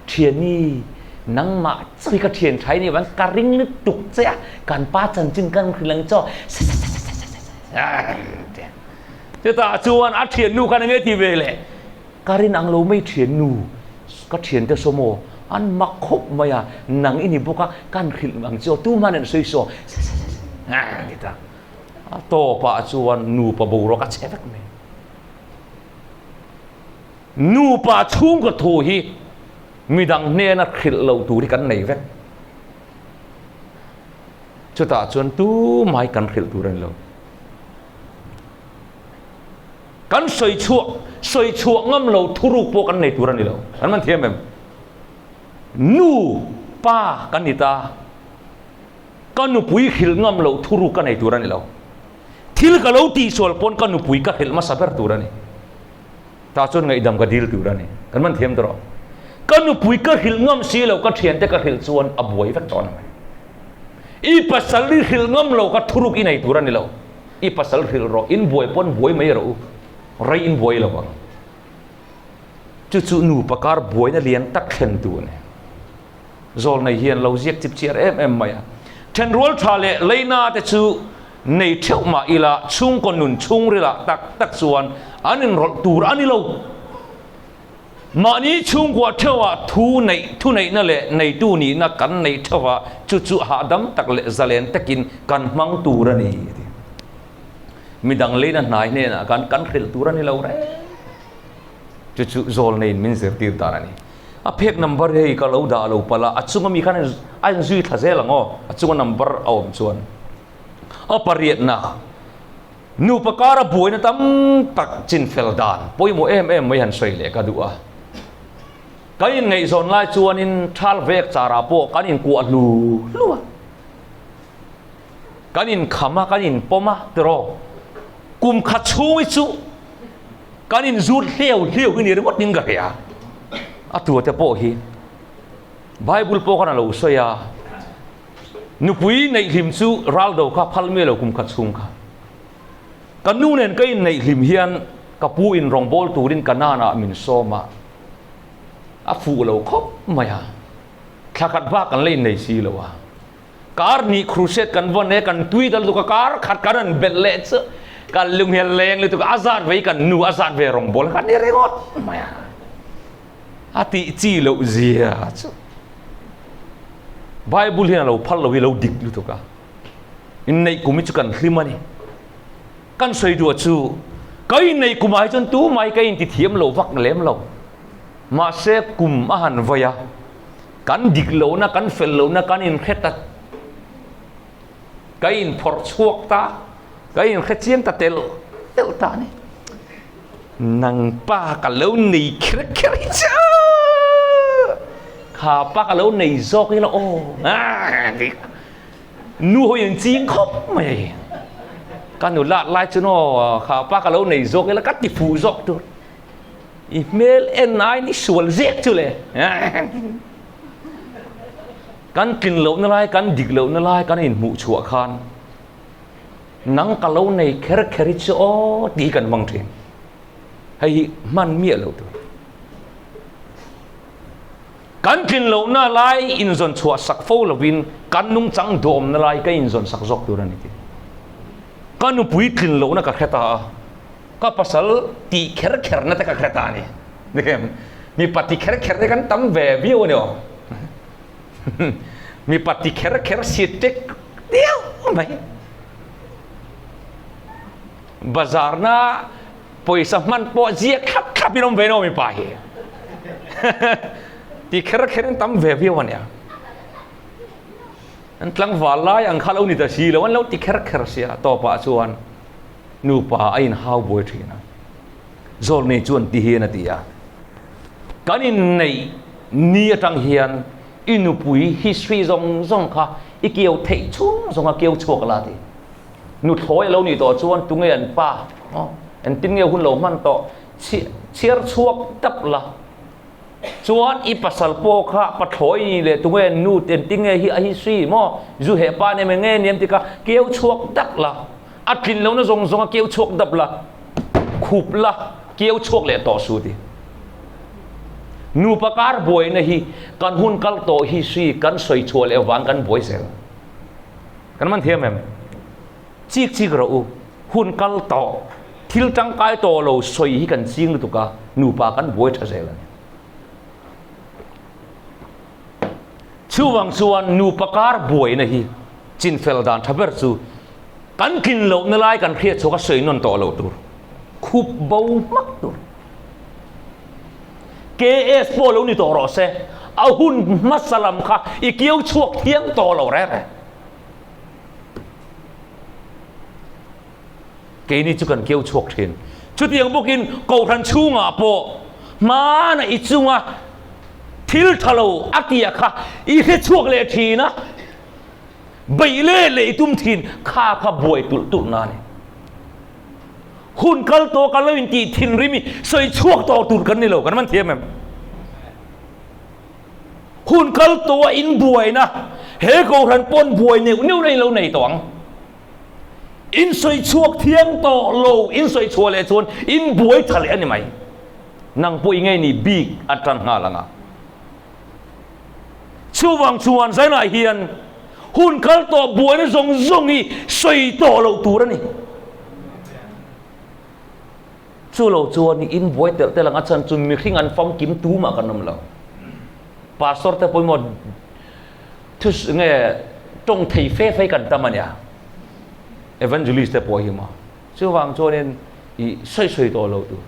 Thiani, nangmah chauh hi ka thian tha i nih vang ka ring lutuk che a, kan pa chanchin kan hrilh ang chaw Chutah chuan a thiannu khan enge ti ve le? Ka rin ang lo mai thiannu, ka thiante saw maw, an mak khawp mai a, nang i ni bawk a, kan hrilh ang chaw, tumah nen sawi saw A tawpah chuan nupa boruak a chhe vek mai. Nupa chhungkaw thu hi midang hnena hrilh lo tur hi kan nei vek. Chutah chuan tumai kan hrilh tur a ni lo. Kan sawi chhuah, sawi chhuah ngam lo thuruk pawh kan nei tur a ni lo. Kan man thiam em? Nu, pa kan ni ta. Ka nupui hrilh ngam loh thuruk ka nei tur a ni lo. Thil ka lo tihsual pawn ka nupui ka hrilh hmasa ber tur a ni. Tah chuan ngaihdam ka dil tur a ni. Kan man thiam tawh. Ka nupui ka hrilh ngam si lo, ka thiante ka hrilh chuan a buai vek tawh a ni mai. I pasal i hrilh ngam lo kha thuruk i nei tur a ni lo. I pasal hrilh rawh, in buai pawn buai mai rawh u. Rei in buai lo ang. Chu chu nupa kar buaina lian tak thlen tu a ni. Zawlnei hian lo ziak chip chiar em em mai a. Thenrual tha leh leina te chu nei theuh mah ila chhungkaw nun chhungrilah tak tak chuan an inrawlh tur a ni lo. Mahni chhungkua theuhah thu neih thuneihna leh neitu nihna kan nei theuh a, chu chu hahdam tak leh zalen takin kan hmang tur a ni a ti. Midang leina hnai hnenah khan kan hrilh tur a ni lo reng. Chu chu zawlneiin min zirtir dan a ni. A phek number hei ka lo dah lo palh a, a chunga mi khan a inzui thla zel ang aw, a chunga number a awm chuan. A pariatna, nupa kara buaina tam tak chinfel dan pawimawh em em mai han sawi leh ka duh a. Kan inngaihzawn lai chuanin thal vek charah pawh kan inkuah hlu hlu a. Kan inkham a, kan inpawm a tiraw. Kum khat chhung hi chu Kan inzut hleu hleu hi ni ringawt in ka hria. A tua te pawh hi Bible pawh khan a lo sawi a, nupui neih hlim chu ral do kha phal mi lo kum khat chhung kha. Ka nu nen ka inneih hlim hian ka pu in rawngbâwl turin ka nanah min sawm a, a fuh lo khawp mai a, thla khat bak kan la innei si lo a. Kar hnih crusade kan vawn e, kan tui dal lutuk a, kar khat kan rawn belh leh chu kan lunghel leng lutuk a, a zat ve i kan nu a zat ve rawngbawl kha ni ringawt mai a, a tih chi loh zia chu Bible hian a lo phal lo hi lo dik lutuk a, inneih kum hi chu kan hlim a ni. Kan sawi duh chu ka inneih kumah hi chuan tumah hi ka intithiam lo vak lem lo, mahse kum a han vawi a, Kan dik lohna, kan fel lohna kan inhre ta, ka inphawrh chhuak ta, ka inhre chiang ta telh telh ta a ni. Nang pa ka lo nei kher kher hi chu kha pa ka lo nei zawk ila aw nu ho in ching khawp mai. Ka nu lat lai chu naw kha pa ka lo nei zawk ila ka ti fuh zawk tur. I hmel en aiin i sual zek chu le. Kan tlin lohna lai, kan dik lohna lai kan inhmuh chhuah khan nang ka lo nei kher kher hi chu aw tih hi kan hmang thin. Hei hi hman miah lo tur. Kan tlin lohna lai inzawn chhuah sak fo lovin kan nungchang dawmna lai ka inzawn sak zawk tur a ni tih. Ka nupui tlin lohna ka hre ta a. Ka pasal tih kher kher na te ka hre ta a ni. Mipa ti kher kher te kan tam ve viau a ni aw. Mipa ti kher kher si tek deuh mai. Bazar na. Pawisa hman pawh ziak thlap thlap in awm ve no mipa hi. Ti kher kher in tam ve viau ania. An tlangval lai ang kha lo ni ta si lo, an lo ti kher kher sia tawpah chuan nupa a inhau buai thin a. Zawlnei chuan ti hian a ti a, Kan inneih ni atang hian i nupui history zawng zawng kha i keu theih chhung zawng a keu chhuak la ti. Nuthlawi a lo nih tawh chuan tunge an pa engtin nge hun lo hman tawh chhiar chhuak tap la. Chuan i pasal pawh kha pathlawi ni leh tunge an nu engtin nge hi a history maw zu heh pa nem enge niam ti kha keu chhuak dap la. A tlin lohna zawng zawng a keu chhuak dap la, khup la, keu chhuak leh tawh su ti. Nupa kar buaina hi kan hun kal tawh history kan sawi chhuah leh vang kan buai zel. Kan man thiam em? Chik chik rawh u, hun kal tawh, thil tangkai tawh lo sawi hi kan ching lutuk a, nupa kan buai tha zel a ni. Chuvang chuan nupa kar buaina hi chinfel dan tha ber chu kan tlin lohna lai kan hriat chhuak a sawi nawn tawh loh tur, khup bo hmak tur. KS pawh lo ni tawh rawh se, a hun hmasa lam kha i kiau chhuak thiang tawh lo reng reng. Keini chu kan kiau chhuak thin. Chutiang bawkin Kohhran chhungah pawh hmana i chunga thil tha lo a tia kha i hre chhuak leh thin a, beih leh leh i tum thin kha kha buai tulh tulh na a ni. Hun kal tawh kan lo intih thinrim i sawi chhuak tawh tur kan ni lo, kan man thiam em? Hun kal tawh a inbuaina he Kohhran pawn buai neuh neuh na in lo nei tawh ang. In sawi chhuak thiang tawh lo, in sawi chhuah leh chuan in buai tha leh a ni mai. Nang pawh i ngei ni bik a tan nghal ang a. Chuvang chuan zainah hian hun kal tawh buaina zawng zawng hi sawi tawh loh tur a ni. Chu lo chuan in buai telh telh ang a chhan chu mihring an famkim tumah kan awm lo. Pastor te pawimawh Thu nge tawng thei fe fe kan tam a nia. Evangelist te pawh hi maw. Chuvang chuanin i sawi sawi tawh lo tur.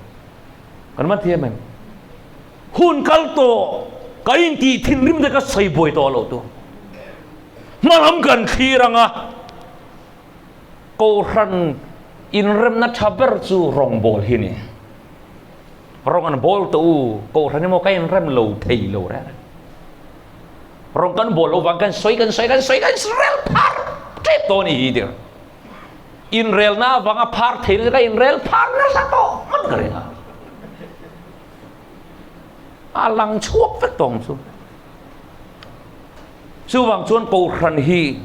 Kan man thiam em? Hun kal tawh ka intih thinrim te ka sawi buai tawh lo tur. Hmalam kan thlir anga Kohhran inremna tha ber chu rawngbâwl hi a ni. Rawng an bâwl tawh u, Kohhran hi maw ka inrem lo thei lo reng reng. Rawng kan bawl lo vang kan sawi kan sawi kan sawi kan rel phar tep tawh ni hi tir. Inrelna avanga phar thei na ka inrel phar nasa tawh man ka ring a. A lang chhuak vek tawng chu. Chuvang chuan Kohhran hi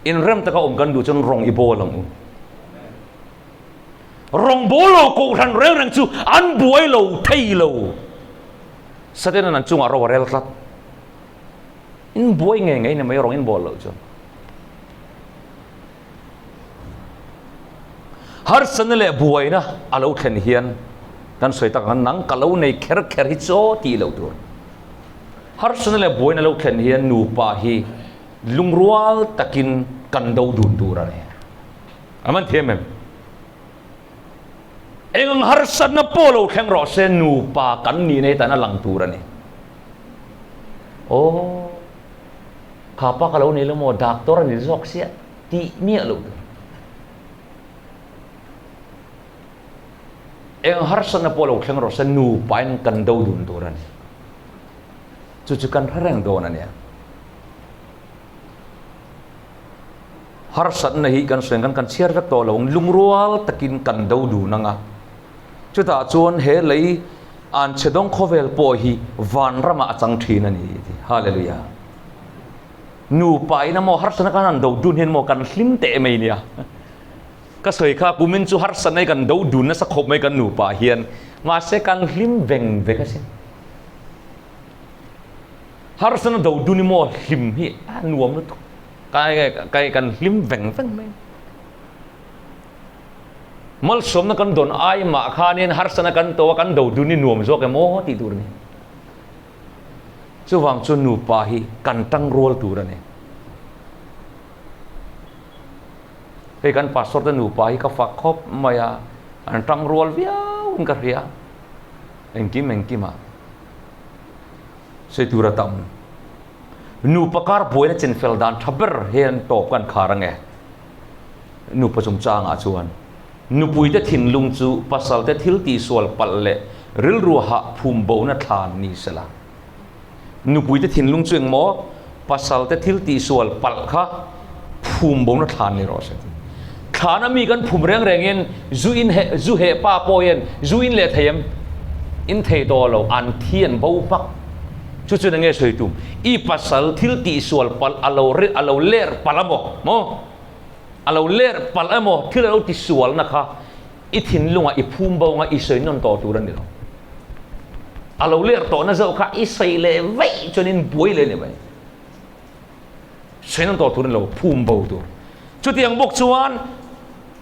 inrem taka awm kan duh chuan rawng i bawl ang u. Rawng bawl lo Kohhran reng reng chu an buai lo thei lo. Satan an chungah ro a rel tlat. In buai ngei ngei ni mai rawng in bawl loh chuan. Harsatna leh buaina a lo thlen hian kan sawi tak ang nang ka lo nei kher kher hi chaw tih loh tur. Harsatna leh buaina lo thlen hian nupa hi lungrual takin kan do dun tur a ni. A man thiam em? Eng harsatna pawh lo thleng rawh se nupa kan nih nei tan a lang tur a ni. Aw, kha pa ka lo nei lo maw, doctor a ni zawk sia tih miah loh tur. Eng harsatna pawh lo thleng rawh se nupa in kan do dun tur a ni. Chu chu kan hre reng dawn a nia. Harsatna hi kan sawi ang kan chhiar vek tawh lo ang, lungrual takin kan do dun ang a. Chutah chuan he lei anchhe dawng khawvel pawh hi vanramah a chang thin a ni ti. Hallelujah. Nupa in a maw harsatna kan han do dun hian maw kan hlim teh mai nia. Ka sawi kha kumin chu harsatna hi kan do dun nasa khawp mai kan nupa hian, mahse kan hlim veng vek asin. Harsatna do dun hi maw hlim hi a nuam lutuk. Kai kan hlim veng veng mai. Malsawmna kan dawn ai mah khanin harsatna kan to a kan do dun hi nuam zawk em aw tih tur a ni. Chuvang chu nupa hi kan tangrual tur a ni. Hei kan pastor te nupa hi ka fak khawp mai a. An tang rual viau in ka hria. Engkim engkim ah sawi tur a tam. Nupa kar buaina chinfel dan tha ber hian tawp kan khar ange. Nupa chungchangah chuan nupuite thinlung chu pasalte thil tihsual palh leh rilru hah phum bona thlan ni sela. Nupuite thinlung chu engmaw pasalte thil tihsual palh kha phum bona thlan ni rawh se. Thlan a mi kan phum reng rengin zu in heh zu heh pa pawh hian zu in leh thei em? In thei tawh lo, an thi an bo hmak. Chu chuan enge sawi tum? I pasal thil tihsual palh a lo a lo ler palh a maw? Maw? A lo ler palh emaw thil a lo tisualna kha i thinlungah i phum bo anga i sawi nawn tawh tur a ni lo. A lo ler tawhna zawk kha i sawi leh vaih chuan in buai leh a ni mai. Sawi nawn tawh tur a ni lo, phum bo tur. Chutiang bawk chuan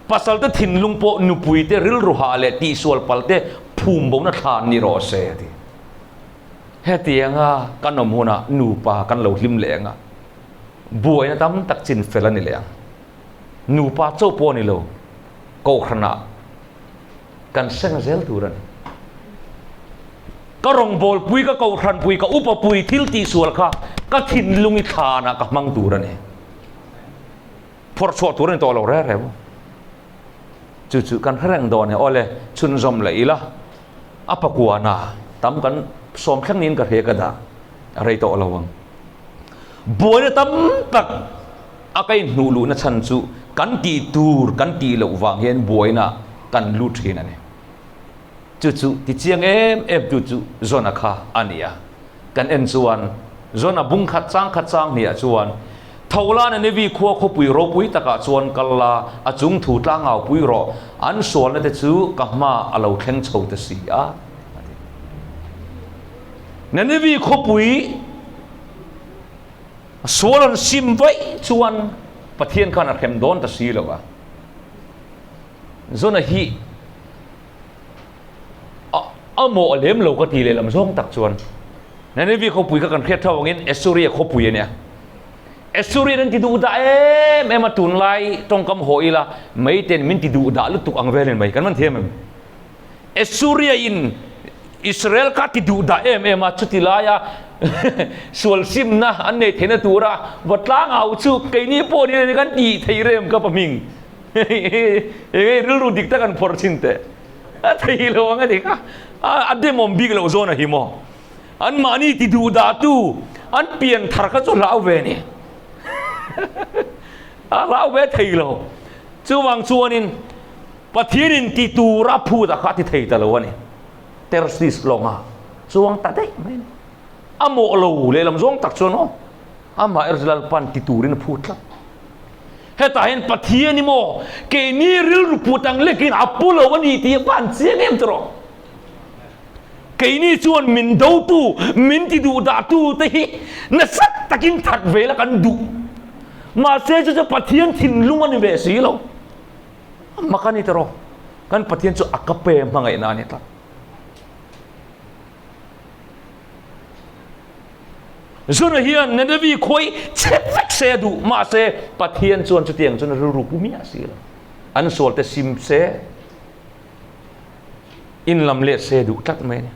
pasalte thinlung pawh nupuite rilru hah leh tihsual palte phum bona thlan ni rawh se a ti. Hetianga kan awm hunah nupa kan lo hlim leh ang a, buaina tam tak chin fel a ni leh ang. Nupa chauh pawh a ni lo, kohhranah kan seng zel tur a ni. Ka rawngbawlpui, ka kohhranpui, ka upapui thil tihsual kha ka thinlung i thlanah ka hmang tur a ni. Phawrh chhuah tur a ni tawh lo reng reng. Chu chu kan hre reng dawn e. Awle, chhunzawm leh ila a pakuana tam kan sawm thleng niin ka hria ka dah a rei tawh lo ang. Buaina tam tak a ka inhnuh luhna chhan chu kan tih tur kan tih loh vang hian buaina kan lut thin a ni. Chu chu ti chiang em em tu chu Zona kha a ni a. Kan en chuan Zona bung khat chang khat chang hniah chuan Thola Nineveh khua khawpui ropui takah chuan kal la, a chung thu tlangau pui rawh, an sualna te chu ka hma a lo thleng chho ta si a, a ti. Nineveh khawpui sual an sim vaih chuan Pathian khan a hrem dawn ta si lo a. Zona hi a mawh lem lo ka ti lehlam zawng tak chuan Nineveh khawpui kha kan hriat tho angin Assuria khawpui a nia. Assuria an ti duh dah em em a tunlai tawngkam haw ila meiten min ti duh dah lutuk ang velin mai kan man thiam em? Assuria in Israel kha ti duh dah em em a chuti laia sual simna an nei theihna tura va tlangau chu keini pawh ni kan tih thei rem ka pahming. Enge rilru dik tak an phawrh thin teh. A thei lo ang a ti kha. A demawm bik loh zawn a hi maw. An mahni ti duh dah tu an pian thar kha chu hlau ve ni. A hlau ve thei lo. Chuvang chuanin Pathianin ti tura phut a kha a ti thei ta lo a ni. Tersis lawnga chuang ta daih mai a ni. A mawh lo lehlam zawng tak chuan aw amah erawh chu Lalpan ti turin a phut tlat. Hetah hian Pathian hi maw keini rilru put ang lekin a pu lo a ni tih a van chiang em tawh rawh. Keini chuan min dotu, min ti duhdahtu te hi nasa takin that ve la kan duh. Mahse chu chu Pathian thinlung a ni ve si lo. A mak a ni tawh rawh. Kan Pathian chu a ka pe hmangaihna a ni tlat. Zuna hian Nineveh khuai chhe vek se a duh, mahse Pathian chuan chutiang chuan a rilru pu miah si lo. An sualte sim se, in lam let se duh tlat mai a ni.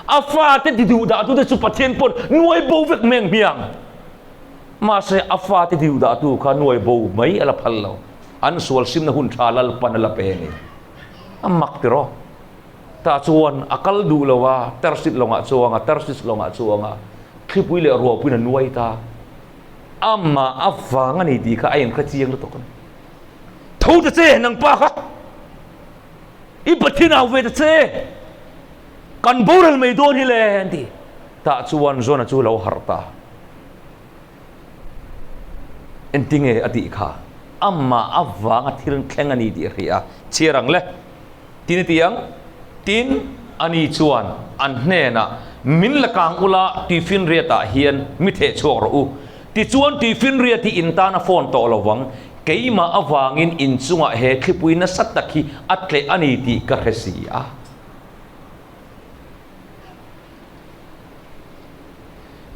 A fate ti duh dahtute chu Pathian pawn nuai bo vek mai ang hmiang. Mahse a fate ti duh dahtu kha nuai bo mai a la phal lo. An sual simna hun tha Lalpan a la pe a ni. A mak tiraw? Tah chuan a kal duh lo a, Tarsis lawngah chuang a, Tarsis lawngah chuang a, thlipui leh ruahpuiin a nuai ta. Amah a vang a ni tih kha a inhre chiang lutuk a ni. Tho ta che, nang pa kha! I Pathian au ve ta che! Kan boral mai dawn hi le, an ti. Tah chuan Jona chu lo harh ta. Entinge a tih kha? Amah a vang a thil thleng a ni tih a hria a, chhiar ang le. Tin a ti ang, Tin, ani chuan an hnenah, Min la kang ula, tuifinriatah hian mi theh chhuak rawh u. Tichuan tuifinriat hi in tan a phone tawh lo vang, keimah avangin in chungah he thlipui nasa tak hi a tleh a ni tih ka hre si a.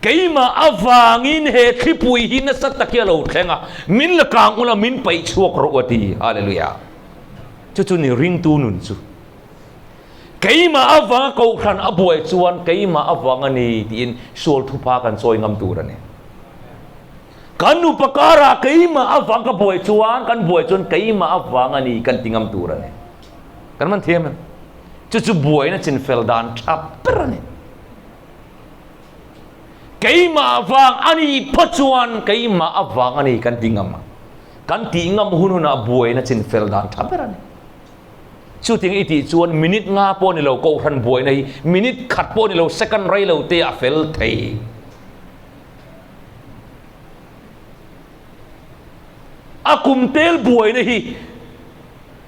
Keimah avangin he thlipui hi nasa tak hi a lo thleng a, min la kang ula, min paih chhuak rawh u a ti. Hallelujah. Chu chu ni ringtu nun chu. Keimah avanga kohhran a buai chuan keimah avang a ni tiin sual thupa kan chawi ngam tur a ni. Kan nupa karah keimah avang ka buai chuan kan buai chuan keimah avang a ni kan ti ngam tur a ni. Kan man thiam em? Chu chu buaina chinfel dan tha ber a ni. Keimah avang a nih phawt chuan keimah avang a ni kan ti ngam a. Kan tih ngam hun hunah buaina chinfel dan tha ber a ni. Chuting i tih chuan minute nga pawh ni lo kohhran buaina hi minute khat pawh ni lo second rei lo te a fel thei. A kum tel buaina hi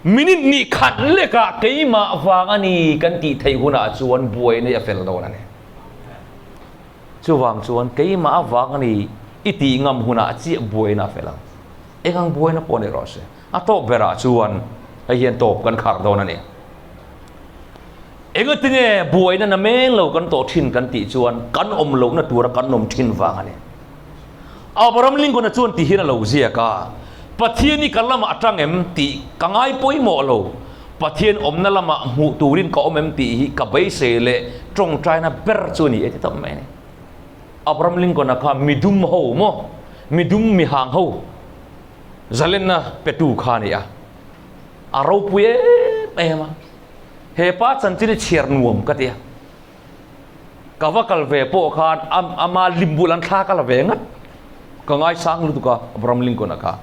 minute nih khat lekah keimah vang a ni kan tih theih hunah chuan buaina hi a fel dawn a ni. Chuvang chuan keimah avang a ni i tih ngam hunah chiah buaina a fel ang. Eng ang buaina pawh ni rawh se. A tawp berah chuan hei hian tawp kan khar dawn a ni. Engatinge buaina na meng lo kan tawh thin kan tih chuan kan awm lohna tura kan awm thin vang a ni. Abraham Lincoln-a chuan ti hian a lo ziak a, Pathian hi ka lamah a tang em tih ka ngai pawimawh lo. Pathian awmna lamah hmuh turin ka awm em tih hi ka beisei leh tawngtaina ber chu a ni e ti tawp mai a ni. Abraham Lincoln-a kha midum ho maw? Midum mihang ho zalenna petu kha a ni a. A ropui em em a. He pa chanchin hi chhiar nuam ka ti a. Ka va kal ve pawh khan ama lim bul an thla ka la ve ngat. Ka ngaisang lutuk a Abraham Lincoln-a kha.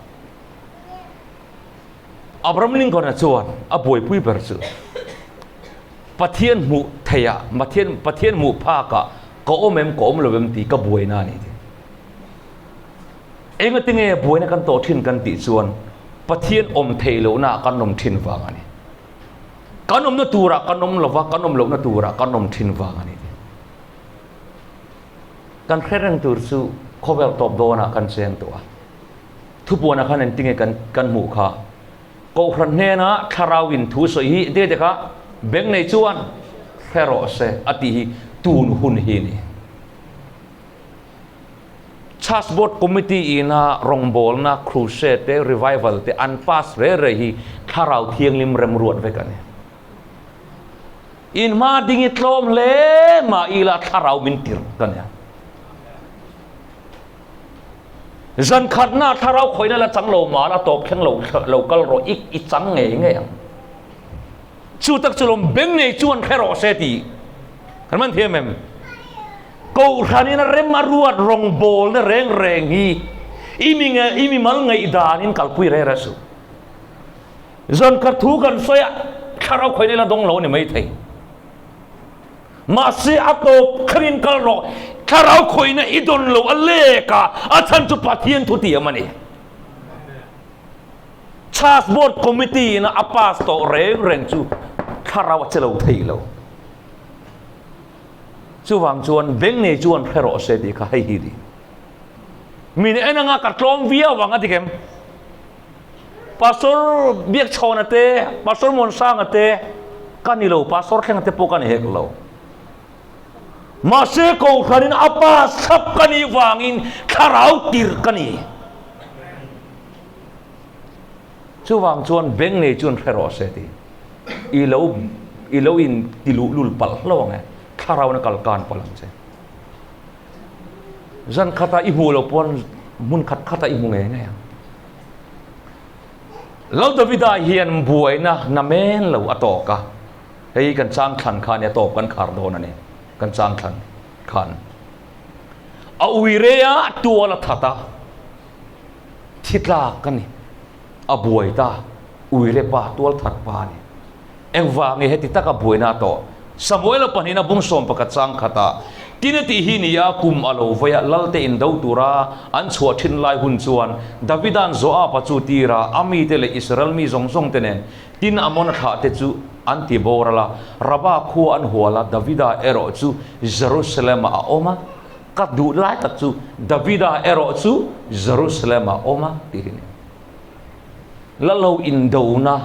Abraham Lincoln-a chuan a buaipui ber chu Pathian hmuh theihah, Pathian Pathian hmuh phakah ka awm em ka awm lo em tih ka buaina a ni tih. Engatinge buaina kan tawh thin kan tih chuan Pathian awm theih lohnaah kan awm thin vang a ni. Kan awmna turah kan awm lova, kan awm lohna turah kan awm thin vang a ni. Kan hre reng tur chu khawvel tawp dawnah kan cheng tawh a. Thupuanah khan engtinge kan kan hmuh kha? Kohhran hnena thlarau in thu sawi hi engtinge te kha beng nei chuan hre rawh se a tih hi tun hun hi a ni. Church Board Committee ina rawngbawlna, crusade te, revival te an pass re re hi Thlarau Thianghlim remruat vek a ni. In hma ding i tlawm hle mah ila Thlarau min tirh ka nia. Zan khatna Thlarau khawihna la chang lo mah la tawp thleng lo lo kal rawh i i chang ngei ngei ang. Chu tak chu lawm beng nei chuan hre rawh se tih kan man thiam em? Kohhranin a rem a ruat rawngbawlna reng reng hi i mi nge i mi mal ngaihdanin kalpui reng reng suh. Zan khat thu kan sawi a, thlarau khawiin ila dawng lo a ni maithei. Mahse a tawp thlengin kal rawh, thlarau khawihna i dawn lo a lek a, a chhan chu Pathian thu tiam a ni. Church Board Committee ina a pass tawh reng reng chu thlarau a che lo thei lo. Chuvang chuan beng nei chuan hre rawh se tih kha hei hi ni. Min en anga ka tlawm viau ang a ti kem. Pastor Biakchhawna te, Pastor Muansanga te ka ni lo, Pastor Thlenga te pawh ka ni hek lo. Mahse Kohhranin a pa thlap ka nih vangin thlarau tir ka ni. Chuvang chuan beng nei chuan hre rawh se ti. I lo i lo in ti luh lul palh hlo ang e. Thlarau na kal kan palh ang che. Zan khata i hmuh lo pawn hmun khat khata i hmu ngei ngei ang. Lal Davida hian buaina namen lo a tawk a. Hei kan chang thlan khan a tawp kan khar dawn a ni. Kan chang thlan khan. A ui re a tual a that a. Thi tlak ka ni. A buai ta. Uire pa, tual that pa a ni. Engvang nge heti taka buaina a tawh? Samuela pahnihin a bung 11 chang khat ah, Tin a tih hi ni a, kum a lo vei a, Lalte in do tura an chhuah thin lai hun chuan Davida'n Joab-a chu tir a, a mite leh Israel mi zawng zawng te nen Tin Amona thlah te chu an ti boral a, Rabah khua an hual a, Davida erawh chu Jerusalem-ah a awm a. Ka duh lai tak chu Davida erawh chu Jerusalem ah awm a tih hi ni. Lalo indona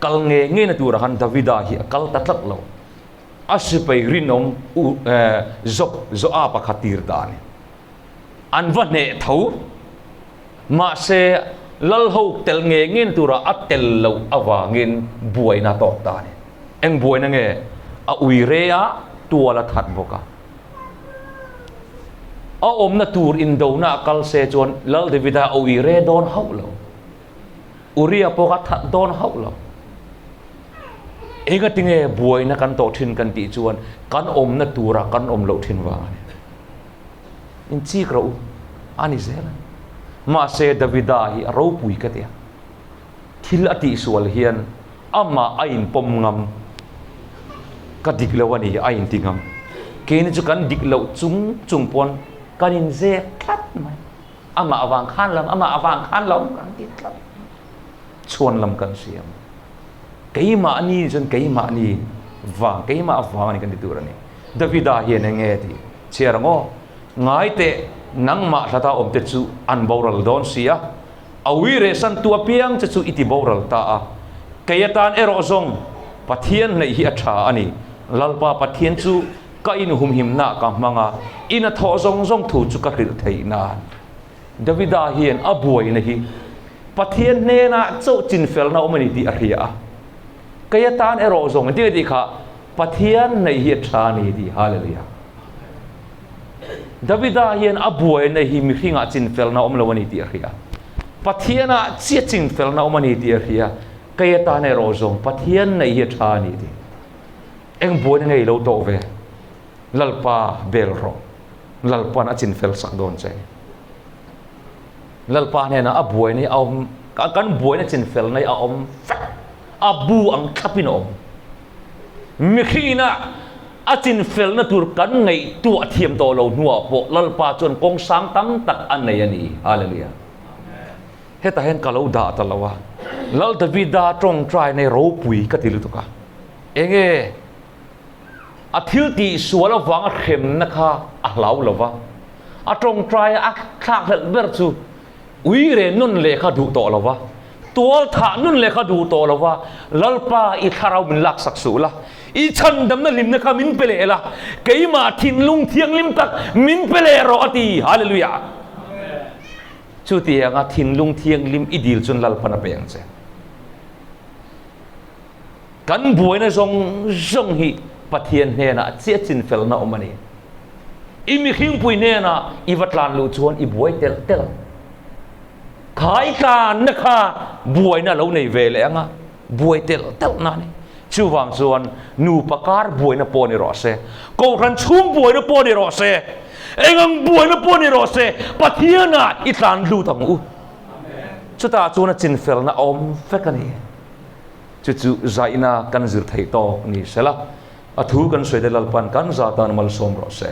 kal nge nge na turah khan Davida hi a kal ta tlat lo. A sipai rinawm u Job Joab-a kha tir ta a ni. An va hneh tho. Mahse lal ho tel nge nge na turah a tel loh avangin buaina a tawk ta a ni. Eng buaina nge? A ui re a, tual a that bawk a. A awmna tur indona a kal se chuan Lal Davida a ui re dawn hauh lo. Uria pawh a that dawn hauh lo. Engatinge buaina kan tawh thin kan tih chuan kan awmna tura kan awm loh thin vang a ni. In chik rawh u, a ni zel a ni. Mahse Davida hi a ropui ka ti a. Thil a tihsual hian amah a inpawm ngam, ka dik lo a ni, a inti ngam. Keini chu kan dik loh chung chung pawn kan inzek tlat mai. Amah avang khan lam, amah avang khan lam kan ti tlat. Chhuan lam kan siam. Keimahni chuan keimahni vang, keimah vang a ni kan ti tur a ni. Davida hian eng nge tih chhiar ang aw. Ngai teh, nangmah hlata awmte chu an boral dawn si a, a ui rehsan tu apiang che chu i ti boral ta a. Kei atan erawh zawng Pathian hleih hi a tha a ni. Lalpa Pathian chu ka inhumhimna ka hmang a, in a thawh zawng zawng thu chu ka hrilh theih nan. Davida hian a buaina hi Pathian hnenah chauh chinfelna awm a ni tih a hria a. Kei atan erawh zawng engtin nge tih kha Pathian neih hi a tha a ni tih Hallelujah. Davida hian a buaina hi mihringah chinfelna awm lo a ni tih a hria. Pathianah chiah chinfelna awm a ni tih a hria. Kei atan erawh zawng Pathian neih hi a tha a ni tih. Eng buaina ngei lo tawh ve. Lalpa bel rawh. Lalpa'n a chinfel sak dawn che. Lalpa hnenah a buaina hi a awm, kan buaina chinfelna hi a awm vek. A bu ang thlapin a awm. Mihringina a chinfelna tur kan ngaihtuah thiam tawh lo hnuah pawh Lalpa chuan kawng sang tam tak a nei a ni. Hallelujah. Hetah hian ka lo dah ta lo a. Lal Davida tawngtai nei ropui ka ti lutuk a. Enge a thil tih sual avanga hremna kha a hlau lo va, a tawngtai a thlakhlelh ber chu ui re nun leh kha duh tawh lo va, tual thah nun leh kha duh tawh lo va, Lalpa i thlarau min laksak suh la, i chhandamna hlimna kha min pe leh la, keimah thinlung thianghlim tak min pe leh rawh a ti. Hallelujah! Chutianga thinlung thianghlim i dil chuan Lalpan a pe ang che. Kan buaina zawng zawng hi Pathian hnenah chiah chinfelna awm a ni. I mihringpui hnenah i va tlan luh chuan i buai telh telh ang. Kha i tlanna kha buaina a lo nei ve leh ang a, buai telh telh na a ni. Chuvang chuan nupa kar buaina pawh ni rawh se, kohhran chhung buaina pawh ni rawh se, eng ang buaina pawh ni rawh se, Pathianah i tlan lut ang u. Chutah chuan a chinfelna a awm vek a ni. Chu chu zaihna kan zir theih tawk ni sela, a thu kan sawi te Lalpan kan za tan malsawm rawh se.